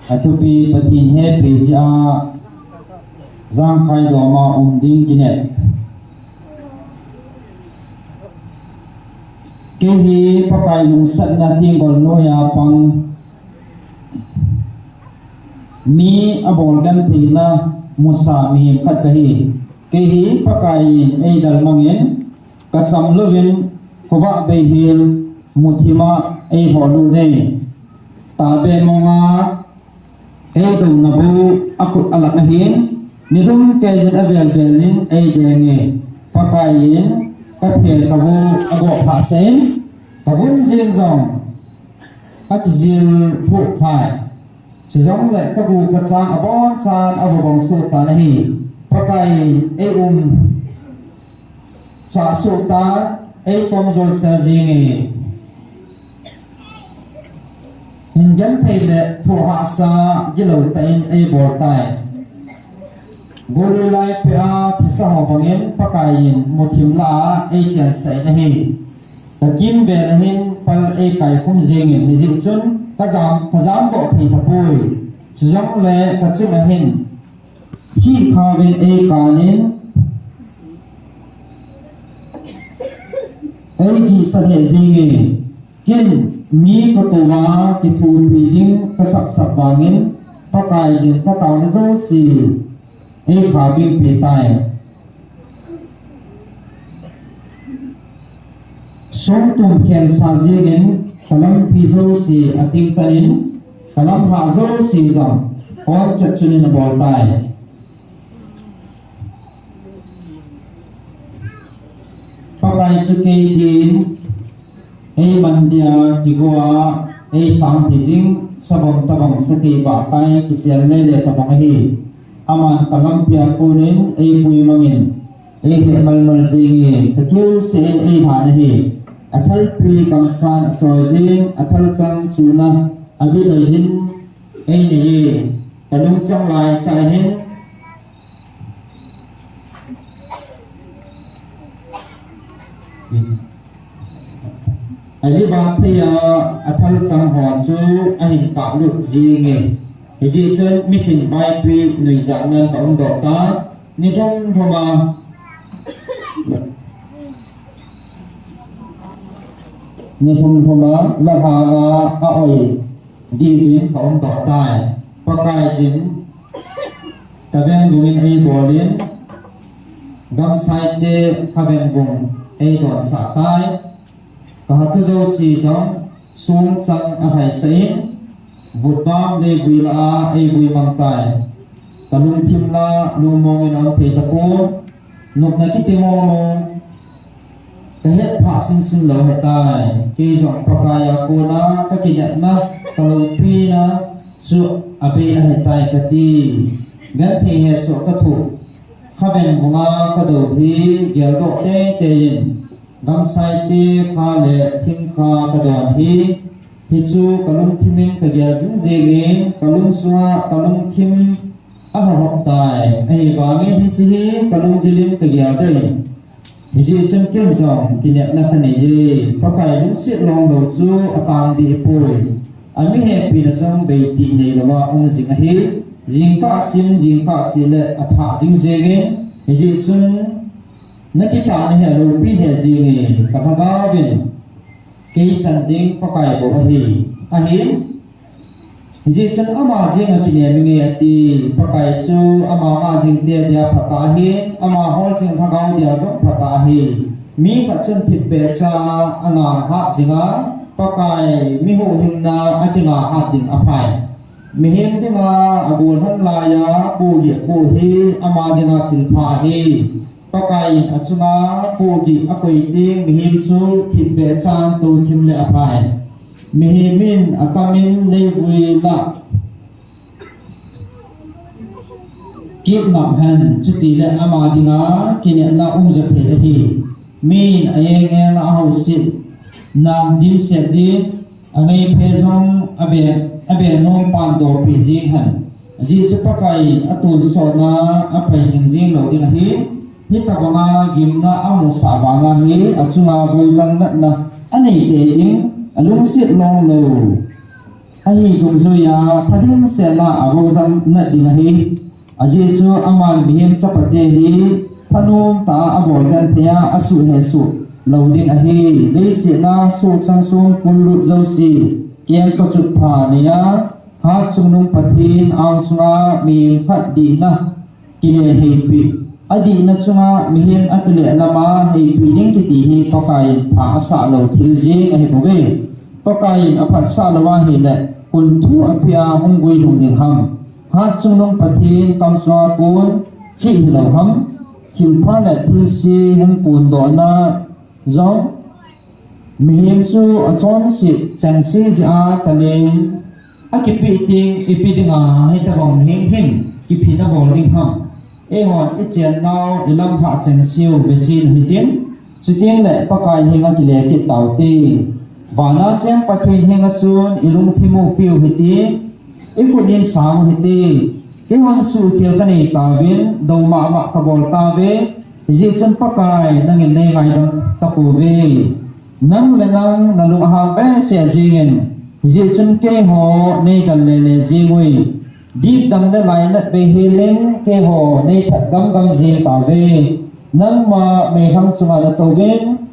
Athupi Pathen hepi jeh a jangkhai doma um ding kinep. Kei hi Pakai lungsatna tenggol noiya pang mi abol gentheina musa mihem khat kahi. Kei hi Pakai in eidalmangin kacham louvin khovah beihel muthima eiholut e. Tahbeh monga eidouna bou akhut alah ahin, nilhum keiyin avel velin eideng e. Pakai in kaphe kabou agoh phahsah in, kavun jin jong akijil phuh phai. Chujongle kagu kachang abonchan avabong soh tan ahi. Pakai in eium chah soh tan, eitom jolsel jing e. Hin genthei le thohhahsa gilou tah in eibol tai. Golui lai peh a thisa ho bangin Pakai in muthim lah a eichensah in ahi. Kakimvel a hin pal eikhaikhum jingin hijeh chun kajam, kajamdoh thei tapoi. Chujongle kachunga hin thihkhauvin eikan in eigihsah lheh jing e. Ken mi kakouva kithopi ding kasapsap vangin Pakaiyin kataona jouse eiphabingpi tai. Songtum khensah jengin kalampi jouse atingtanin, kalamlhah jouse jong onchat chunin abol tai. Pakai chu kei din eiman dia kigoa eichangpi jing, sabang tabang sakei bahkai kisel lele tabang ahi. Aman kalampia konin eipuimangin, eiheh malmal jenge, kakiuseh in eilhan ahi. Athalpi kamsan achoi jing, athalchang chuna abinoi jin eineiye. Kalungchang laitah hin Aliva theiya athalchang ho chu ahin kahlut jenge. Hijeh chun mitin vaipi nuijatnan kaumdoh ta, nilhum lhuma, nilhum lhuma lahanga aoi diuvin kaumdoh tai. Pakaiyin kavengvungin eibolin, gamsaiche kavengvung eidonsah tai. Kahatu jouse jong songchang alhaisah in, vutvam leivui lah a eivuimang tai. Kalungthim la lungmongin aumthei tapon, nopna kiti mongmong kahetphah sinsin lou ahitai. Kei jong Pakaiya kona kakinepna, kaloupina chu abei ahitai kati. Genthei hesoh kathoh, khavengvunga kadou hi geldoh teitei in, gamsaiche kha le thingkha kadon hi, hichu kalungthimin kagel jingjingin, kalungsunga kalungthim alhohlhop tai. Ahivangin hiche hi kalungdilin kagel dei. Hijeh chun ken jong kinepna kaneiye. Pakai lungset longlou chu atang dehpoi. Amihepina jong beitih neilouva um jing ahi. Jingkah sim, jingkah seh le athah jingjingin. Hijeh chun nakitahna hi aloupi lheh jenge, kalhagaovin kei chan ding Pakai bou ahi. Ahin, hijeh chun ama jenga kineminge ati. Pakai chu ama ngah jing te dia phatah ahin, ama hol jing lhagao dia jong phatah ahi. Mi khat chun thipbeh cha angah hat jinga, Pakai mi huhhingna akingah hat ding aphai. Mihem dinga agolhang laiya pohgih apoh hi ama dinga thilpha ahi. Pakaiyin achunga pohgih akoi teng mihem chu thipbeh chan touthim le aphai. Mihem in akamin leivui lah kipnam hen, chutile ama dinga kinepna umjo thei ahi. Min a-eng enga ahousitna dimset ding, angeiphe jong abe, abe nom pandohpeh jeng hen. Ajeh chu Pakaiyin atonsotna apai jingjing lou ding ahi. Hitobanga gimna amusah vanga hi achunga voujang natna anei tei ding, alungset longlou ahi dungjuiya thalhimsetna a voujang nat ding ahi. Ajeh chu aman mihem chapate hi thanom tah a abol genthei a asuh hesoh lou ding ahi. Leiset a sohchang songkul lut jouse kengtoh chutpha neiya, Hatchungnung Pathen angsunga mihem khat dihna kile heipeh, adihna chunga mihem akile lama heipeh ding kiti hi Pakaiyin pha asah lou thil jeng ahibouve. Pakaiyin aphatsah lou ahile, kon thu apeh a hung guilhung ding ham? Hatchungnung Pathen kamsunga kon cheh hilou ham? Thilpha le thilse hung kondohna jong mihem chu achonset chengse jeh a talent akipeh teng ipi dinga hitobang mihem hin kiphin abol ding ham? Eihon ichennau ilamlhah chengseu vechen u hitin, chutengle Pakai henga kile kit taute. Vana cheng Pathen henga chun ilungthim u peh u hite, ikhut in sang u hite. Keihon suhkhel kanei tauvin, dou mama kabol tauve. Hijeh chun Pakai nangin neingaidam tapouve. Nang le nang nalung ahang behseh jengin, hijeh chun keiho neidal lele jeng uve. Dipdam le lainat bei helin keiho neithat gamgam jeng tauve. Nangma meilhang chunga natouvin,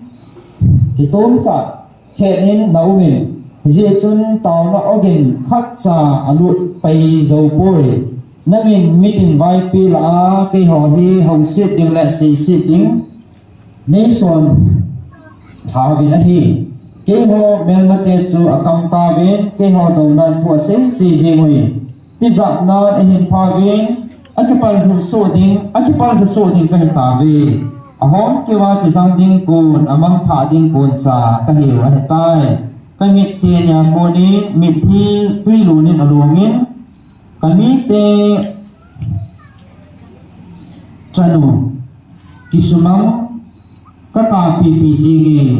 kitomcha khen in naumin, hijeh chun taona ogin khatcha alut Pai jou poi. Nangin mitin vaipi lah a keiho hi houset ding le seiset ding nei son thauvin ahi. Keiho melmate chu akam kauvin, keiho douna thu asei sei jing uvin. Tijat nan ahin phauvin, akipal lhu soh ding, akipal lhu soh ding kahi tauve. Ahom keuva kijang ding kon, amang thah ding kon cha kahiu ahitai. Kamit teni a konin, mitlhi tui lun in alungin, kamite chanu kisumang kakapipi jingin,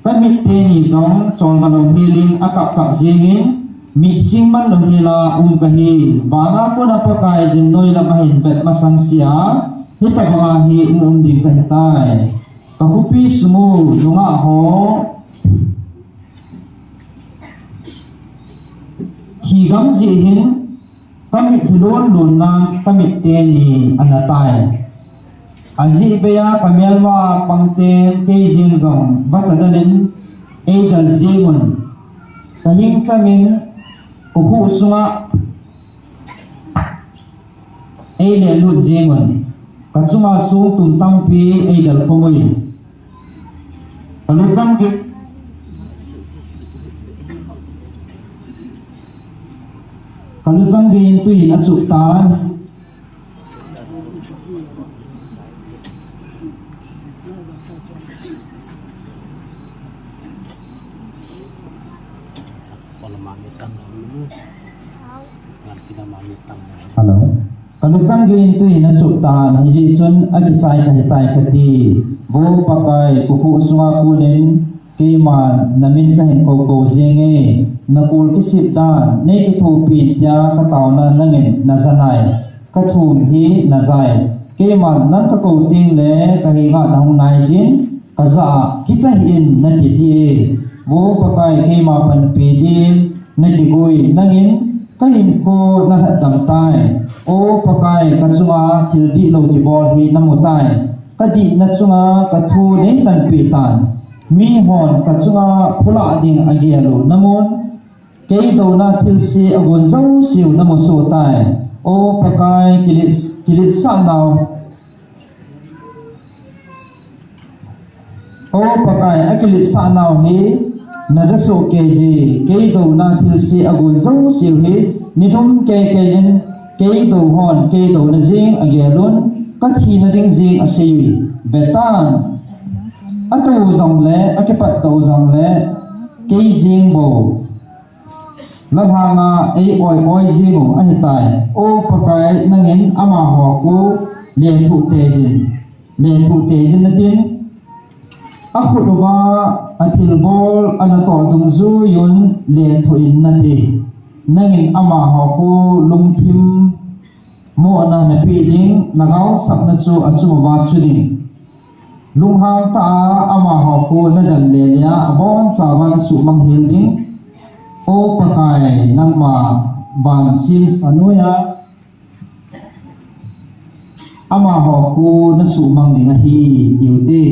kamit teni jong cholngah lou helin akap kap jingin, mit sing man lou hela um kahi. Vana kona Pakai jin noi lam ahin vet masang sea, hitabanga hi um um ding kahitai. Kakhopi sung u nungah ho thigam jeh hin kamit hi lon lon nan kamit teni anatai. Ajeh beiya kamelma pangten kei jeng jong vacha dalin eidal jengun, kahing changin kokhuh sunga eile lut jengun, kachunga song tum tampi eidal khum ui. Kaluchang gei, kaluchang gei in tuiyin achuh tan. Hello. Kaluchang gei in tuiyin achuh tan, hijeh chun akichai kahitai kati. Vo Pakai, kokhuh sunga konin keiman namin kahin koukou jenge, nakol kisip dan neikithopi in tia kataona nangin najanai. Kathum hi najai. Keiman nang kakou tengle kahenga nahung naijin, kajah a kicha hih in nati jie. Vo Pakai, keima panpi din nakigoi nangin kahinkho nalhatdam tai. O Pakai, kachunga thil dihlou kibol hi namu tai. Kadihna chunga kathu neitanpeh tan. Mihon kachunga phulah ding agel u namun, kei douna thilse agon jouseu namu soh tai. O Pakai, kilet, kiletsah nau O Pakai, akiletsah nau hi naja soh kei jie, kei douna thilse agon jouseu hi nilhum kei kei jin, kei dou hon kei douna jeng agelun, kathina ding jeng asei ui. Vetan, atou jongle, akipatdoh jongle, kei jeng bou lalhanga ei oi oi jeng u ahitai. O Pakai, nangin amaho khu lethuh teijin, lethuh teijin natin, akhut uva athilbol anatoh dungjuiyun lethuh in nati. Nangin amaho khu lungthim mohna napeh ding, nagaosapna chu achung uva chu ding. Lunghang tah a amaho khu nadam lele a, abonchauva nasuhmang hel ding. O Pakai, nangma van semsa noiya amaho khu nasuhmang ding ahi, tiu te.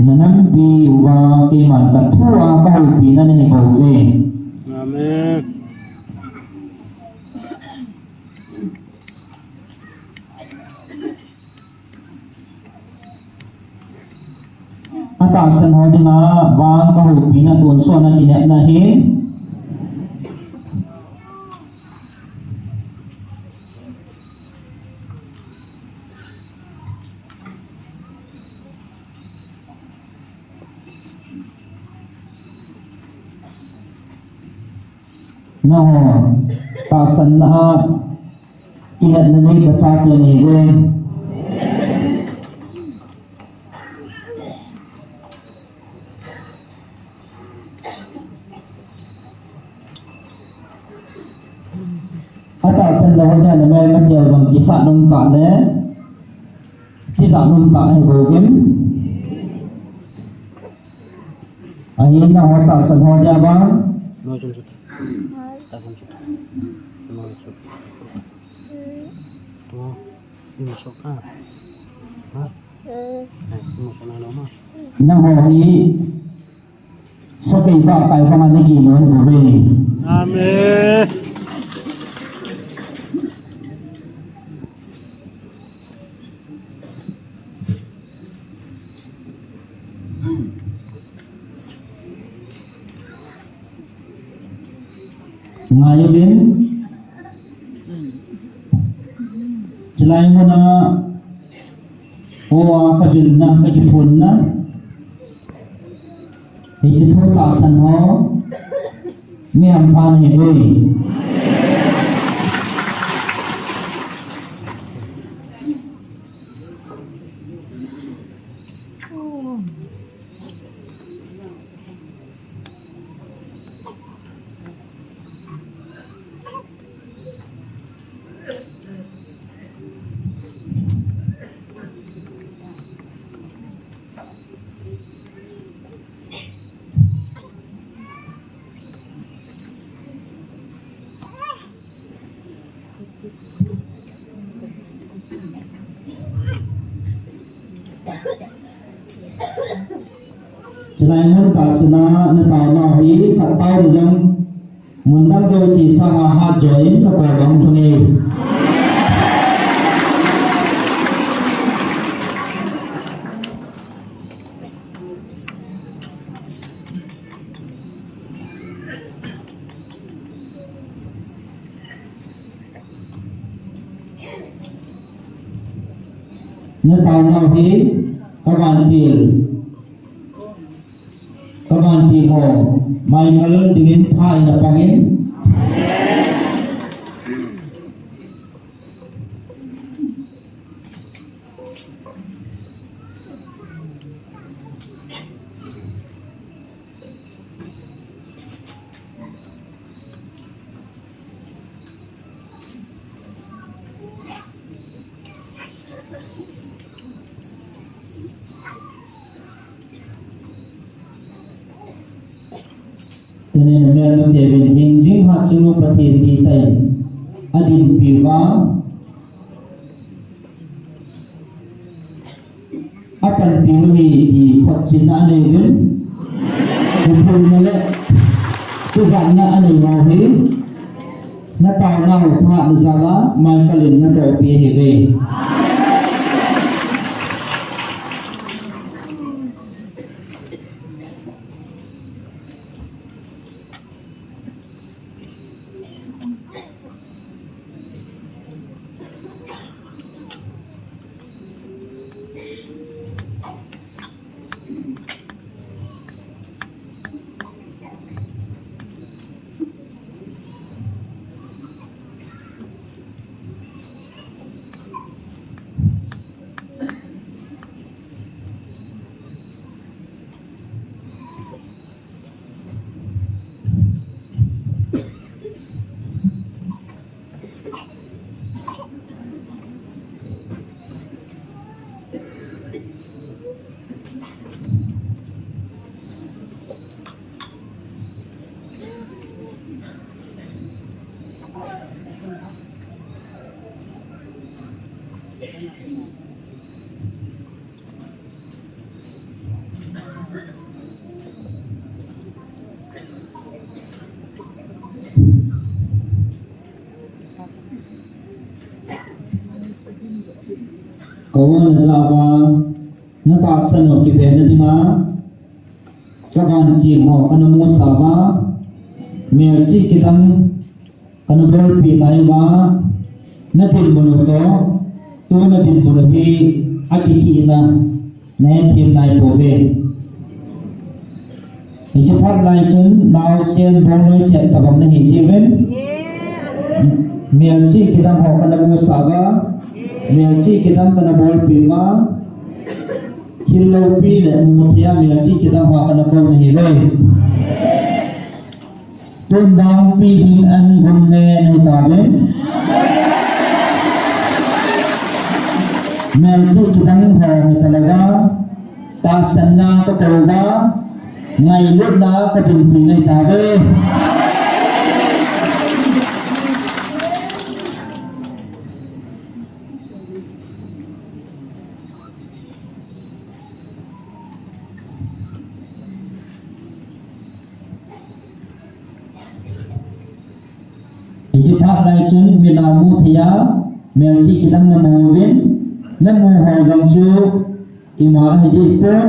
Nanampi uva keiman kathua kahoupina nahi bouve. Amen. Atahsan ho dinga vang kahoupina tonsot a kinepna hi. Nangho tahsanna a kinepna nei kachate neive. Atahsan lou ho dinga namel mateu jong kisah nom tah le, kisah nom tah ahi bouvin. Ahin nangho tahsan ho dia vang. Mo chun chun. Tahsan chun. Mo chun. Mo. Mo sok ka. Ha? Eh, mo sok na lo ma. Nangho hi. Sakai ba kai ba na ki no ni bo be. Amen. Ngai uvin. Chilai muna. O a ka vilna, ka kiphonna. Hiche thu tahsan ho. Mi hampha nahi ve. Chilai mun tahsan a na taona hi khat tao jong mun dang jouse sanga hat joh in ka kol bang thuni. Na taonau hi ka vantil, ka vantil ho, Michael dingin tha in a pangin. Tuni na mel nute vin hingjing hat chunu Pathen ti tai. Adin piuva. Apanpiu hi, hi photchetna anei uvin. Kiphulna le kijatna anei u hi. Na taonau tha na jala, Michael in na tohpi ahi ve. Ka u na jao va, na tahsan u kipe na dinga, ka vantil ho kana musah uva, melchih kidang kana bolpeh nai uva, na dinmun u toh, tu na dinmun u hi akikhehna, na hethem nai pouve. Hiche phat lai chun naosen bongnoi chet tabang nahi jiuvin. Melchih kidang ho kana musah uva, melchih kidang kana bolpeh uva, thil loupi le muthei a melchih kidang ho kana kou nahiuve. Tun dangpi ding an gum nge nahi tauvin. Melchih kidang ho hita louva, tahsanna ka kou uva, Ngailutna ka dinpi nai tave. Hiche phat lai chun mina mu thei a, melchih kidang namu uvin, namu ho jong chu ima ahi deh pon,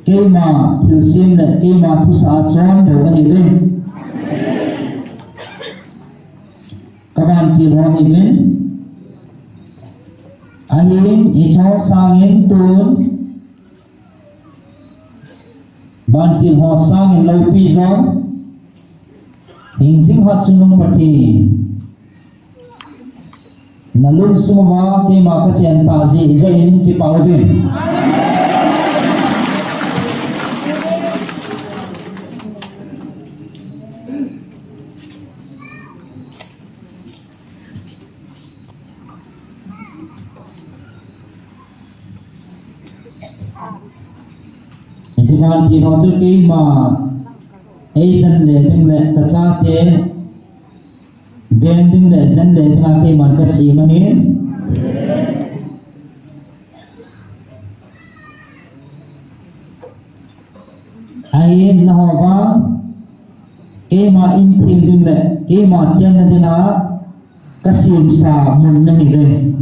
keima thilsem le keima thusah a chon bou ahiuve. Ka vantil ho ahiuvin, ahin hiche sangin tun vantil ho sangin loupi jong, hingjing hot chungnung Pathen, nalungsung uva keima kachen tah jeh in kipah uvin. Hiche vantil ho chu keima eijen le ding le kachate veng ding le jen le dinga keiman kasem ahin. Ahin nahou vang, keima intheng ding le keima chenna dinga kasemsa mun nahiuve.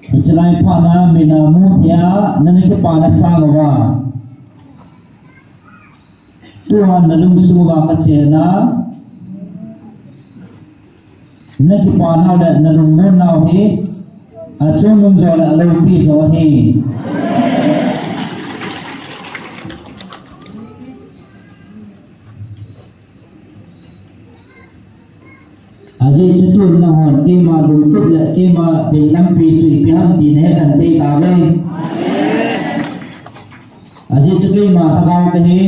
Hiche lai phat a mina mu thei a, nana kipana sang uva, tua nalungsung uva kachen a, nakipa nau le nalungmon nau hi achungnung jo le aloupi jo ahi. Ajeh chu tun nanghon keima lungtup le keima dei lampi chu ipi ham ti nahet lhon thei tauve. Ajeh chu keima lhagao kahi.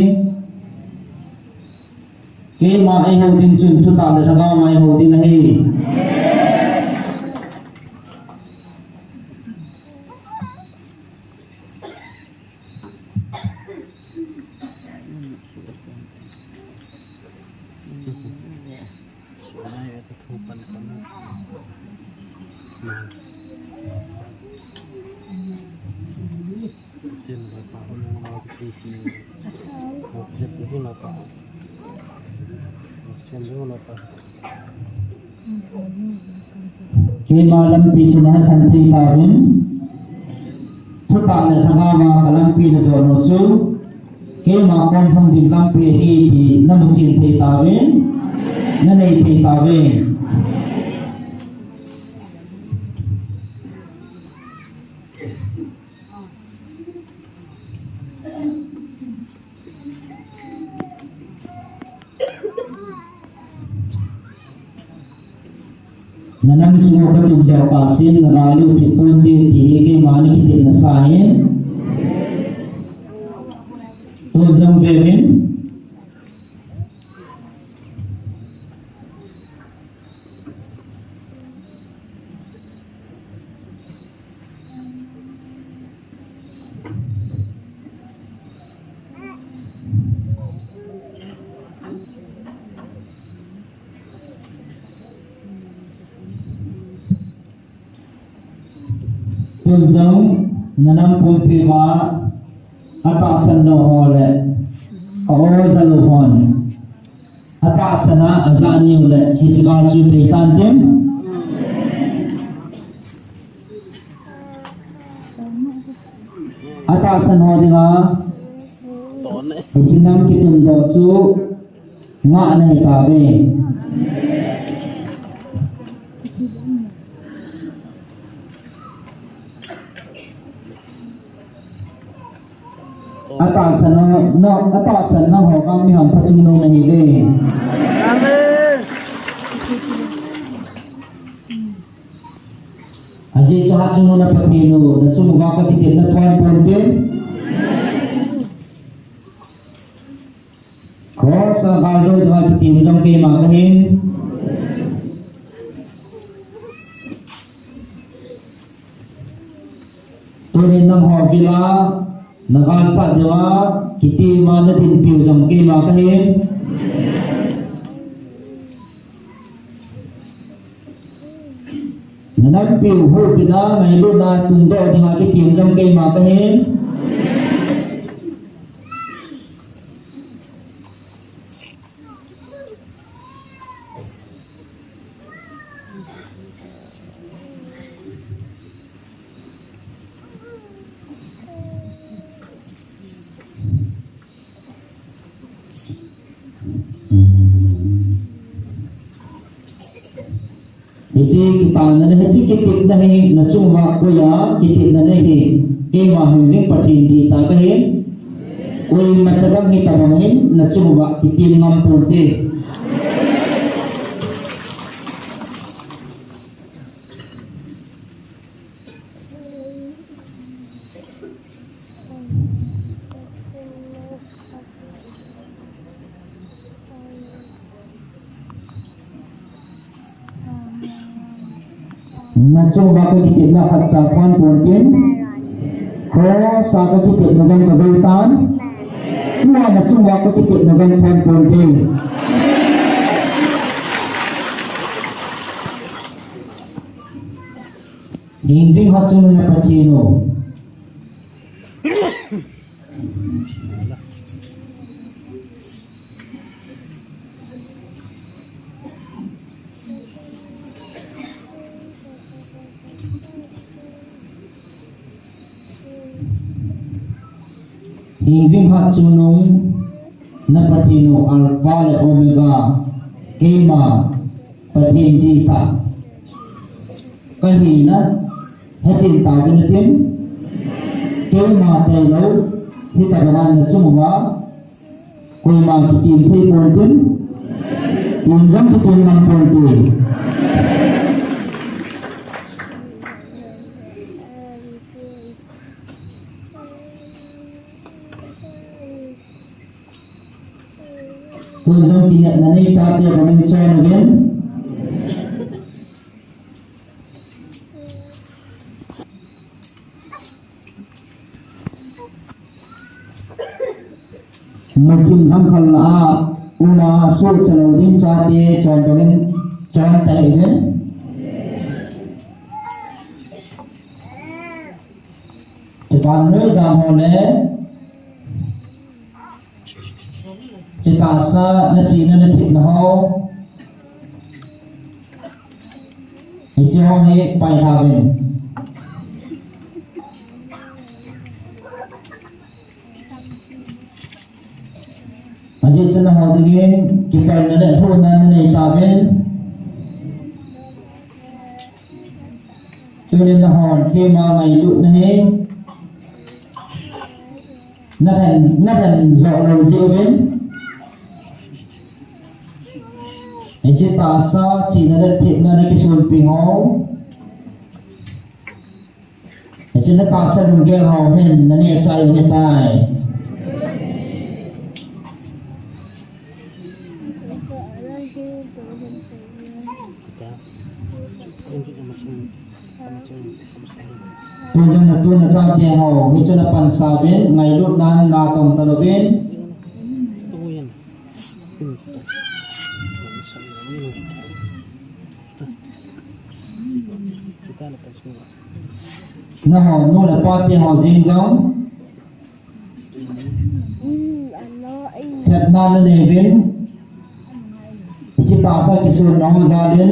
Keima eihou ding chun thutah le lhagao ma eihou ding ahi. Keima lampi chu nahet lhon thei tauvin. Thutah le lhagao ma ka lampi na jon u chu keima kom hung ding lampi ahi ti namu chen thei tauvin, nanei thei tauvin. Nanam sung u katum doh kahsen, nagailut thip ponte ti hi keima ni kitepna sa ahin. Tun jong veuvin. Tun jong nanam pumpi uva atahsan lou ho le a-o aja lou hon atahsan a aja niu le hiche gal chu bei tan tin. Atahsan ho dinga hiche nam kitum doh chu ngah nahi tauve. Atahsan ho, na, atahsan nangho vang mi hampa chungnung nahiuve. Amen. Hiche chu Hatchungnung na Pathen u, nachung uva kakitepna thon ponte. Cross a gal jou dinga kitem jong keima kahin. Tunin nangho vil'a nagalsat dinga kitem a nadinpiu jong keima kahin. Nanampiu huhbitna, ngailutna tungdoh dinga kitem jong keima kahin. Hiche kitepna, hiche kitepna hi nachung uva koiya kitepna nahi, keima hingjing Pathen dihtah kahi. Koima chadang hitobang hin nachung uva kitem ngam ponte. Nachung uva kakitepna khatcha thon ponte. Cross a kakitepna jong kajou tan. Tua nachung uva kakitepna jong thon ponte. Hingjing Hatchungnung na Pathen u. Hingjing Hatchungnung na Pathen u, Alpha le Omega, keima Pathen dihtah kahina hechen tauvin tin, keima tailou hitobanga nachung uva koima kitem thei ponte, tem jong kitem ngam ponte. Tun jong kinepna nei chate bangin chon uvin. Muthim lhangkhal na a uma suhchalou ding chate chon bangin chon tahih uvin. Chapang noi dan ho le Chutahsa nachihna nathepna ho. Hiche ho hi pailhauvin. Ajeh chu nangho dingin kipaina le lhuhna nanei tauvin. Tunin nahon keima ngailutna hi nahen, nahen joh lou jeh uvin. Hiche tahsa chihna le thepna nakisonpi ho. Hiche tahsa lunggel ho hin naneh chai u ahitai. Tun jong natuna chate ho, hichu napansa uvin, ngailutnan natong talouvin. Nangho nu le pa te ho jeng jong thepna nanei uvin, hiche tahsa kisonna ho jal in.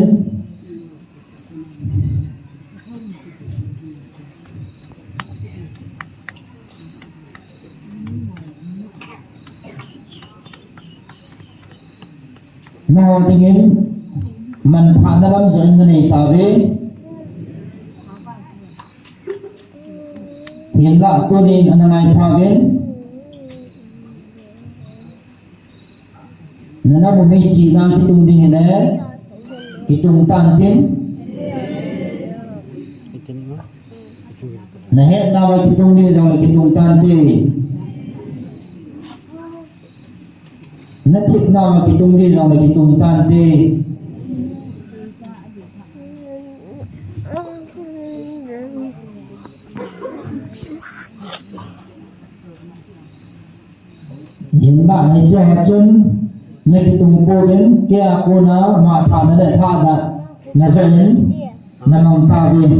Nangho dingin manthahna lam jong nanei tauve. Hinlah tunin ana ngai phauvin. Nanam u meichihna kitung ding hile, kitung tan tin. Nahetnauva kitung ding jongle kitung tante. Nathepnauva kitung ding jongle kitung tante. Hinlah hiche a chun nakitung pouvin, keia kona mathahna le thahna najoh in namang tauvin.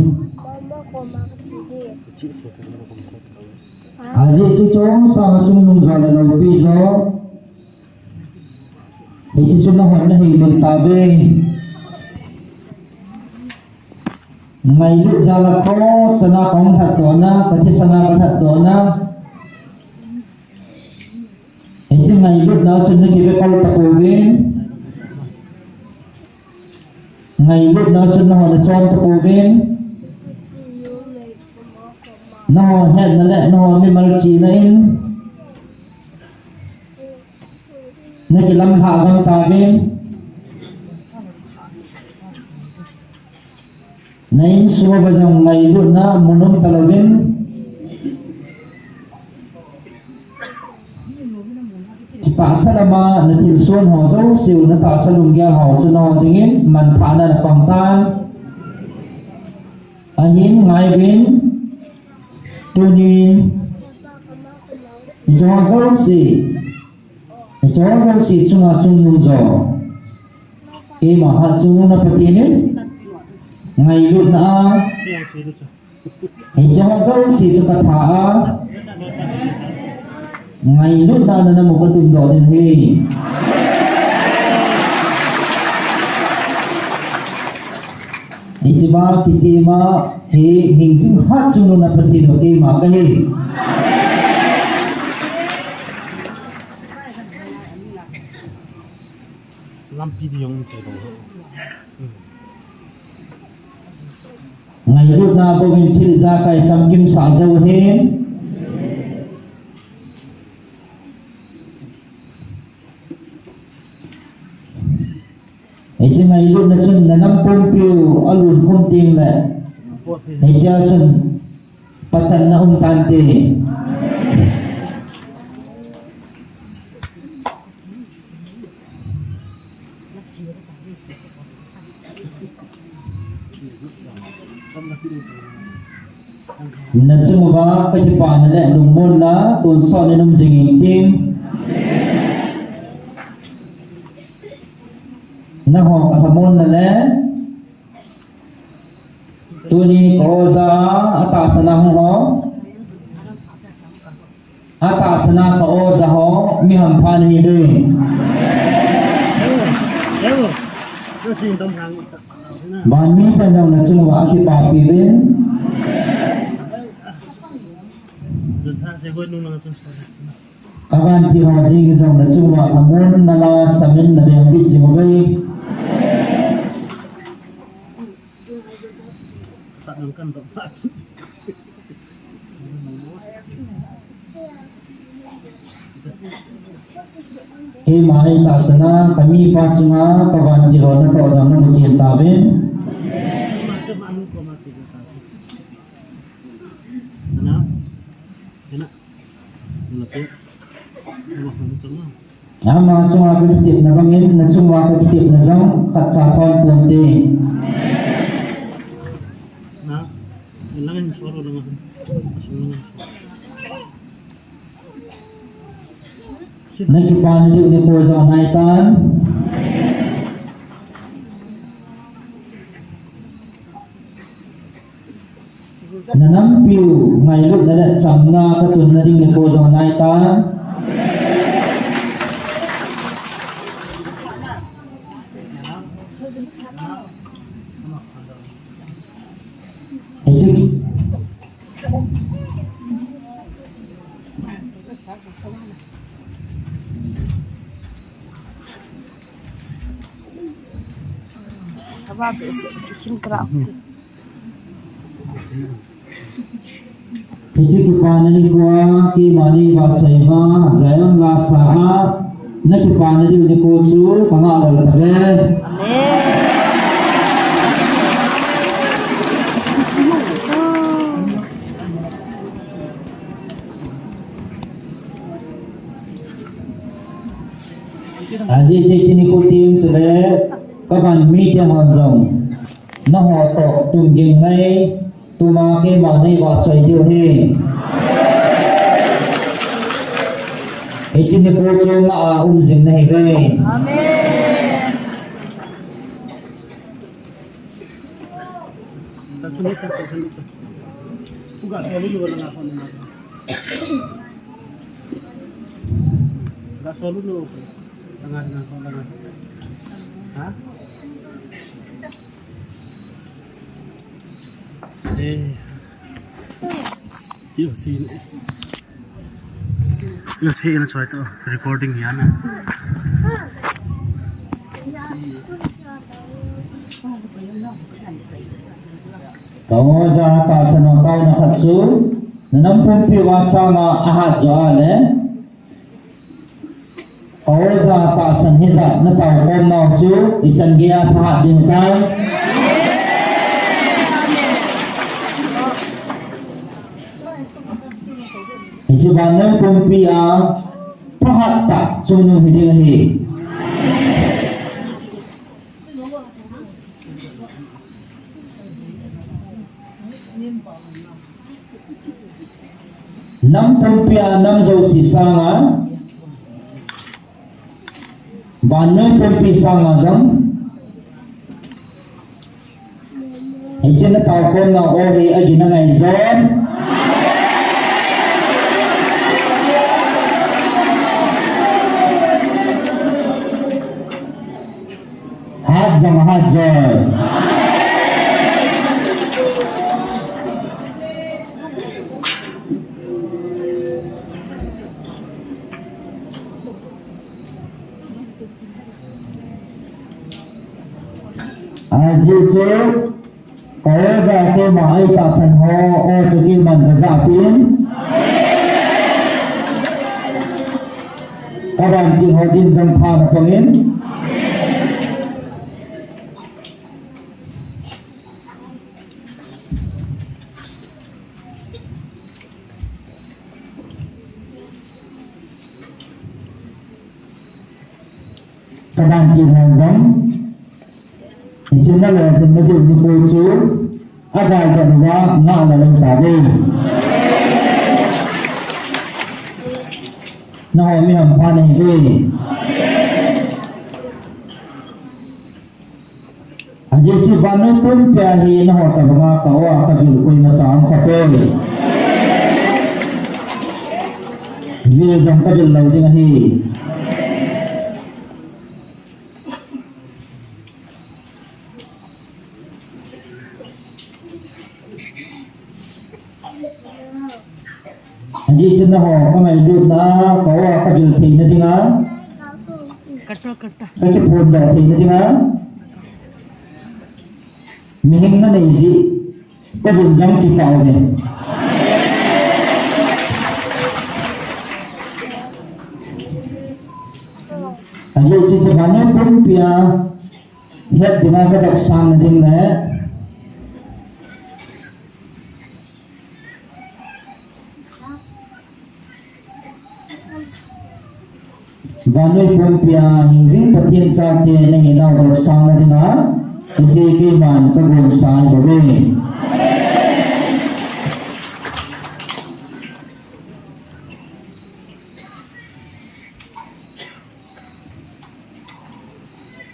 Ajeh chu chomsanga chungnung jo le loupi jo. Hiche chu nahon naheimil tauve. Ngailut jal a cross a na kahung lhatdohna, kathisan a kalhatdohna. Hiche ngailutna chun nakive kol tapouvin. Ngailutna chun nahon nachon tapouvin. Nahon hetna le nahon mimal chihna in nakilamlhah gam tauvin. Na insung uva jong ngailutna mun um talouvin. Tahsa lama nathilsoh ho jouse u, natahsa lunggel ho chu nahon dingin manthahna napang tan. Ahin ngaiyuvin, tunin hiche ho jouse, hiche ho jouse chunga chungnung jo, keima hat chungnung na Pathen in ngailutna a, hiche ho jouse chu katha a, ngailutna a namu katundoh ding ahi. Hiche banga kitima hi hingjing hat chungnung na Pathen u keima kahi. Lampi ding jong um thei lou. Ngailutna bouvin thil ijakai chamkimsah jou hen. Hiche ngailutna chun nanam pumpiu alunkhum tengle, hichea chun pachatna um tante. Nachung uva kakipana le lungmonna tonsot in um jing inting. Nangho kalhamonna le tuni ka-o ja a tahsan a hung ho, atahsan a ka-o ja ho, mi hampha nahiuve. Vanmi ten jong nachung uva akipapi uvin. Kavantil ho jeng jong nachung uva amun nala samin nabeng bit jing uve. Keima nei tahsan a kamipa chunga kavantil ho natoh jong namu chen tauvin. Ama chunga kakitepna bangin, nachunga kakitepna jong khatcha thon ponte. Nakipana diu nikho jong anaitan. Nanampiu ngailutna le chamna katunna ding nikho jong anaitan. Hiche, Saba be se, kin kra. Hiche kipana nikho a, keima nei vahchoi uva, Zion Lhasa a, nakipana diu nikho chu kangah lou tave. Amen. Ajeh chu hiche nikho tichu le, kaban mite hon jong, nangho toh tun gim ngai, tuma keima nei vahchoi diu ahi. Hiche nikho chu ngah a um jing nahiuve. Amen. Ha? Eh. Yo, si. Yo, si, ina choi to recording hi ana. Ka oja tahsan ho taona khat chu, na nam pumpi uva sanga ahat jo a le. Ka oja tahsan hijat na taokhom nau chu ichan geiya thahat ding tai. Hiche vannoi pumpi a thahat tah chungnung hiding ahi. Nam pumpi a nam jouse sanga, vannoi pumpi sanga jong, hiche na taokhom nau ahi, agin angai jong. Hat jong hat jong. Ajeh chu, ka oja keima ei tahsan ho, o chu keiman kajah peh in. Kaban ching ho din jong tha napang in. Kaban ching ho jong, hiche na lolhin nadiu nikho chu, agai dan uva ngah na lou tauve. Nangho mi hampha nahiuve. Ajeh chu vannoi pumpia hi nangho tobanga ka o a kavil koima cha um khapoi. Vil jong kavil lou ding ahi. Ajeh chu nangho kangailutna a, ka o a kavil theina dinga, kakiphondoh theina dinga, mihem nanei jeh, kavin jong kipah uve. Ajeh chu hiche vannoi pumpia het dinga kadopsang na ding le vannoi pumpia hingjing Pathen chate nahinau dopsang na dinga, hiche keiman kagonsa ahi bouve.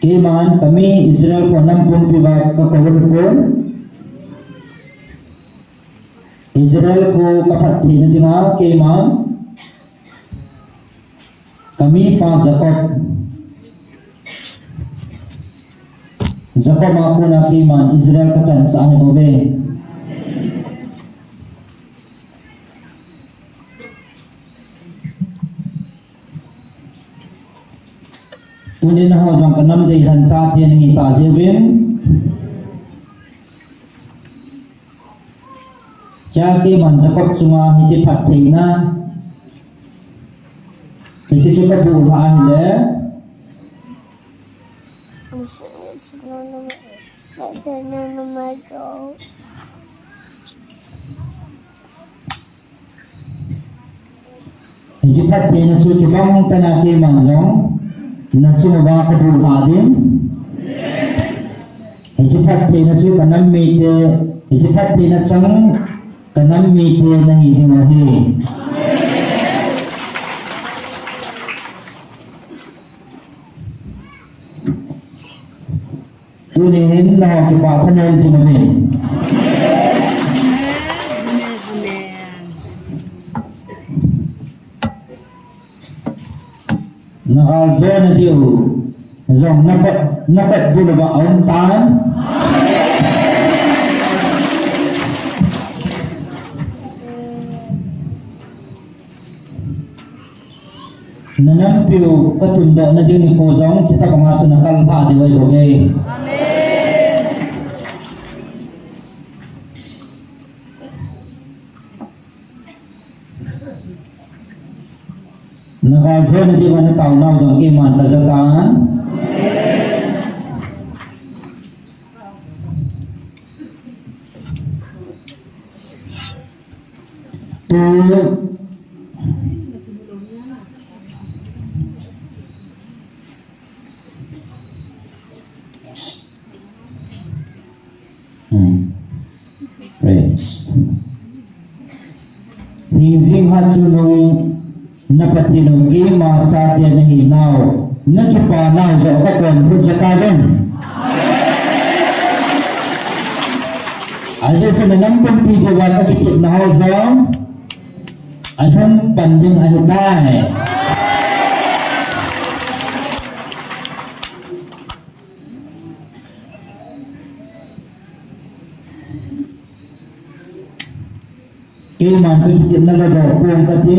Keiman kami Israel kho nam pumpi uva kakou ahipoi. Israel kho kaphattheina dinga keiman kamipa Jacob, Jacob a kona keiman Israel kachansah ahi bouve. Tunin nangho jong kanam deilhen chate nahitah jeh uvin, hiche keiman Jacob chunga hiche phattheina, hiche chu kaboh lhah ahile, hiche phattheina chu kibang tah in keiman jong nachung uva kabuh lha ding. Hiche phattheina chu kanam mite, hiche phattheina chang kanam mite nahi ding ahi. Tuni hin nangho kipah thanom jing uvin. Amen, amen. Nagal jona diu jong nakot, nakot bul uva aum tan. Nanampiu katundoh na ding nikho jong chutobanga chu nakal lha diu ahi bouve. Amen. Nagal jona diuva nataonau jong keiman kaja tan. Tu Hmm. Praise. Hingjing hat chungnung na Pathen u keima chate nahinau, nakipanau jong kakon phut jeh a kaveng. Ajeh chu nanam pumpi diuva kakitepna ho jong alhung pan ding ahitai. Keiman kakitepna ladoh pong kati.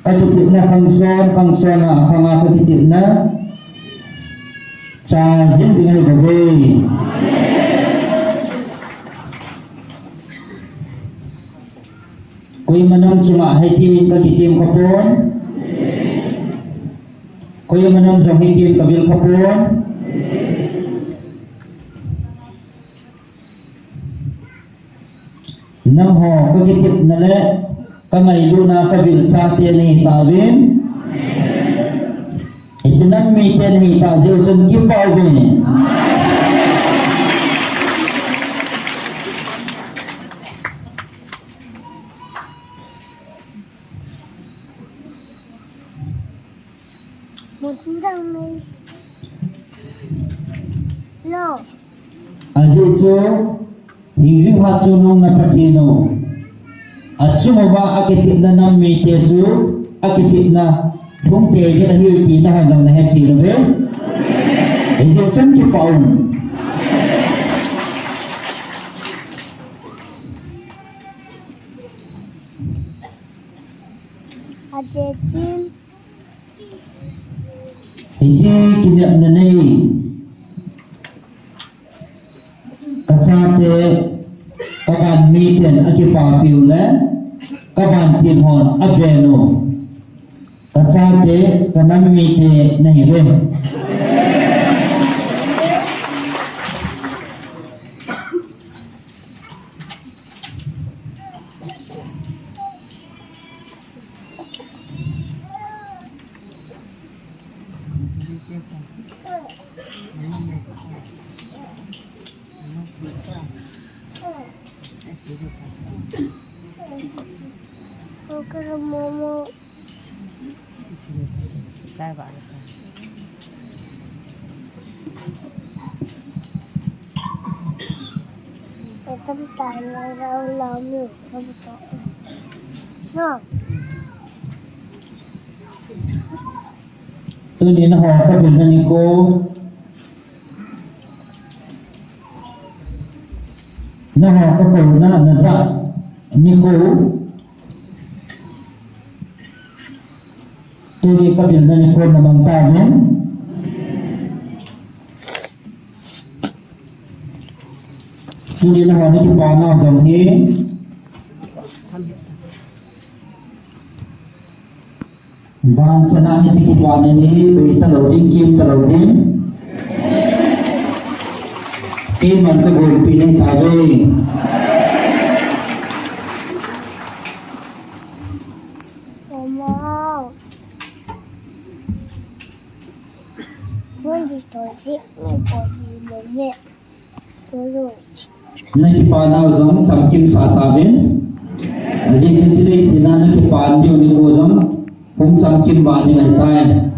Kakitepna khangson, khangson a khanga kakitepna chajing ding ahi bouve. Koima nam chunga hitin kakitem khapon. Koima nam jong hitin kavil khapon. Nangho kakitepna le kangailutna kavil chate nahitauvin. Hiche nam mite nahitah jeh u chun kipah uvin. Ajeh chu hingjing hat chungnung na Pathen u achung uva akitepna nam mite chu akitepna lhung tei ding ahi ti nahon jong nahet cheh uve. Hijeh chun kipah un. Hiche kinepna nei kachate kavan miten akipapiu le kavantil hon aven u kachate kanam mite nahiuve. Tuni nangho kavilna nikho. Nangho kakouna najah nikho. Tuni kavilna nikho namang tauvin. Tuni nangho nakipanau jong hi. Vanchana hiche kipana hi bei talou ding, kim talou ding. Keiman kagonpi nahi tauve. Na kipana u jong chamkim sah tauvin. Ajeh chu hiche leiset a na kipan diu nikho jong hung chamkim vah ding ahitai.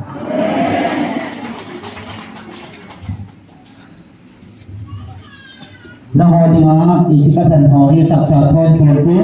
Nangho dinga hiche kathan ho hi taksa thon thon te.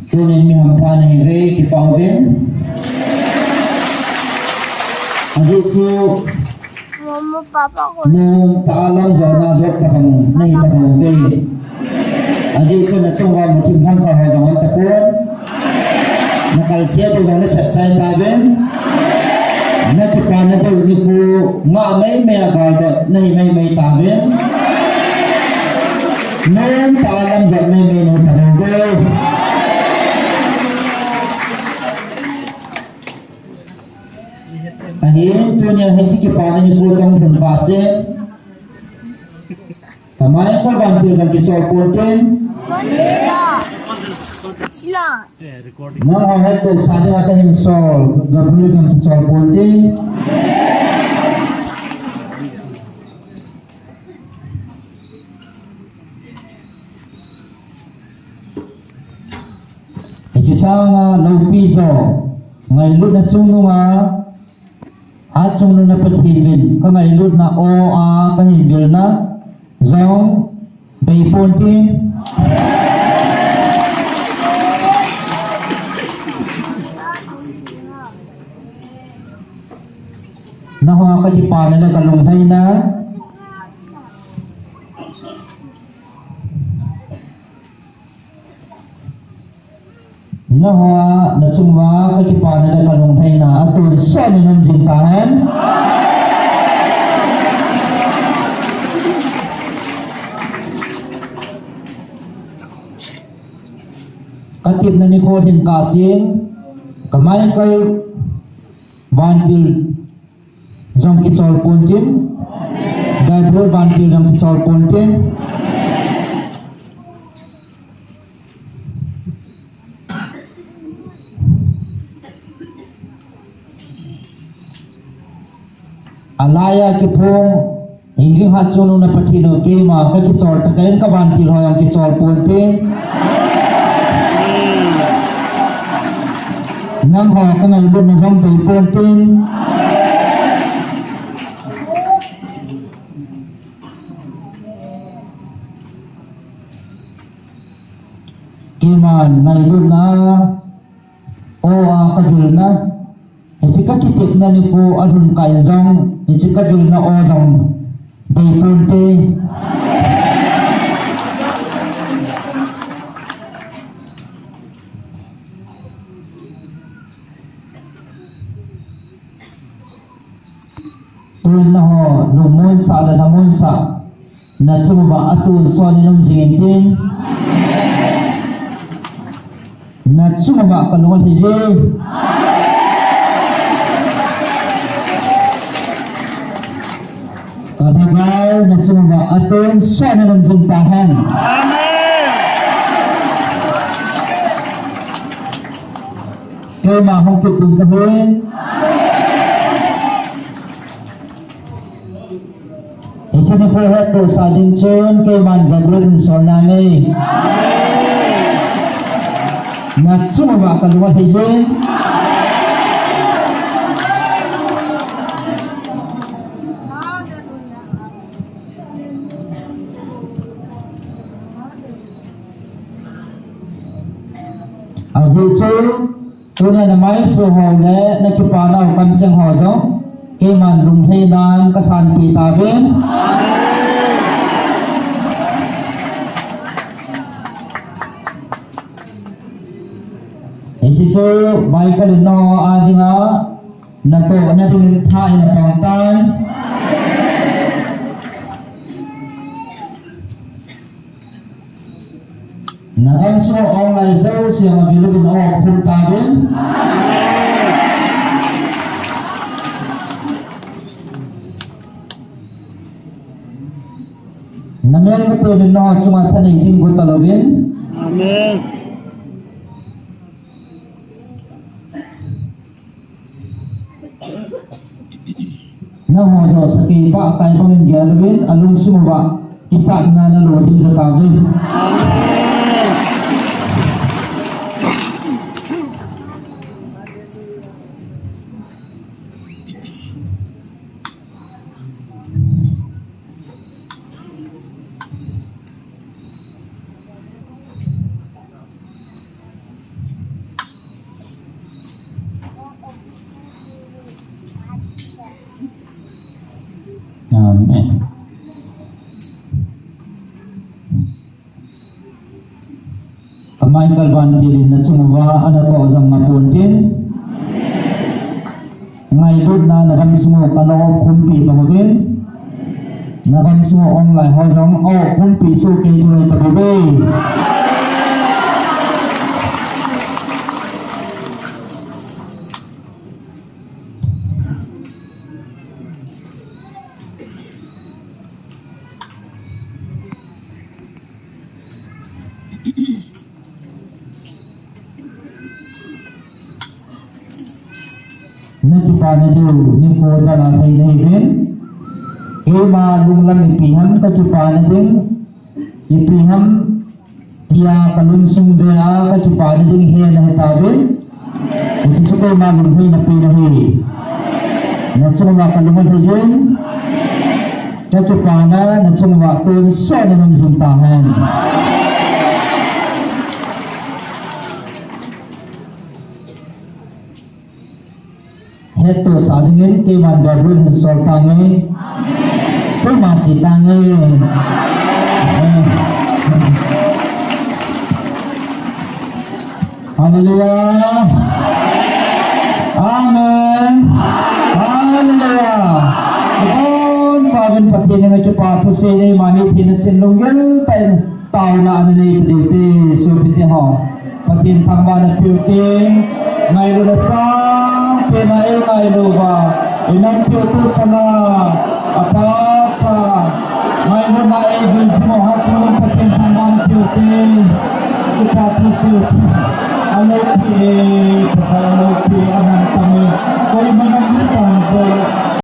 Tunin mi hampha nahiuve, kipah uvin. Ajeh chu Mama, Papa, ko. Nom tah a lamjot na jot tabang nahi tabang uve. Ajeh chu nachung uva muthim hampha ho jong um tapon. Nakalset u jong nasep chai tauvin. Na kipana diu nikho ngah mei mei a galdot nahi mei mei tauvin. Nom tah a lamjot mei mei nahi tabang uve. Ahin tunia hiche kipana nikho jong lhun kit seh. Kamai kol vantil jong kichol ponte. Phone chila. Chila. Nangho hettohsah dinga kahin sol, Gabriel jong kichol ponte. Hiche sanga loupi jo, ngailutna chungnunga, achungnung na Pathen in kangailutna aw a kahin vilna jong bei ponte. Nangho kakipana le kalunglhaina. Nangho nachung uva kakipana le kalunglhaina atonsot in um jing tahen. Katepna nikho lhin kit seh, kamai kol vantil jong kichol ponte, Gabriel vantil jong kichol ponte. Alai a kiphong, hingjing hat chungnung na Pathen u, keima kakichol tah in kavantil ho jong kichol ponte. Nangho kangailutna jong bei ponte. Keiman ngailutna aw a kavilna, hiche kakitepna nikho alhun kah in jong hiche kavilna aw jong bei ponte. Tun nangho lungmonsah le lhamonsah nachung uva atonsot in um jing intin. Nachung uva kalung alhai jing. Ka Lhagao nachung uva atonsot in um jing tahen. Amen. Keima hung kit ding kahi. Hiche nikho hettohsah ding chun keiman Gabriel in sol nange. Nachung uva kalung alhai jing. Ajeh chu, tunia namaiso ho le nakipana u kamcheng ho jong, keiman lunglhainan kasanpeh tauvin. Hiche chu Bible in nangho a dinga natohna dingin thah in apang tan. Nagam sunga ong lai jouse jong aviluvin akhum tauvin. Namelmate uvin, nangho chunga thanei ding got talouvin. Amen. Nangho joh sakei pah kai bangin gel uvin, alungsung uva kichatna nalo dimjo tauvin. Amen. Kamai kalvan tilin nachung uva anatoh jong napontin. Ngailutna nagam sunga kana okhumpi bang uvin. Nagam sunga ong lai ho jong akhumpi sohkei diu ahi tapouvin. Nakipana diu nikho dana thei nahiuvin. Keima lunglam ipi ham kakipana ding, ipi ham tia kalungsung vea kakipana ding hi nahi tauvin. Hiche chu keima lunglhaina pen ahi. Nachunga kalung alhai jin. Kakipana nachunga tonsot in um jing tahen. Hettohsah dingin keiman Gabriel hin sol tange. Keima che tange. Hallelujah. Amen. Hallelujah. Ibonchauvin Pathen in akipa thusei nei ma hi thina chin lunggel tah in taona ana nei ta diu te, sopite ho. Pathen thangvahna peuhte, ngailutna sangpen a eingailu uva, inam peuhte chana, apacha, ngailutna eivil jing u ha chunga Pathen thangvahna peuhte, kipa thusei, alopi e,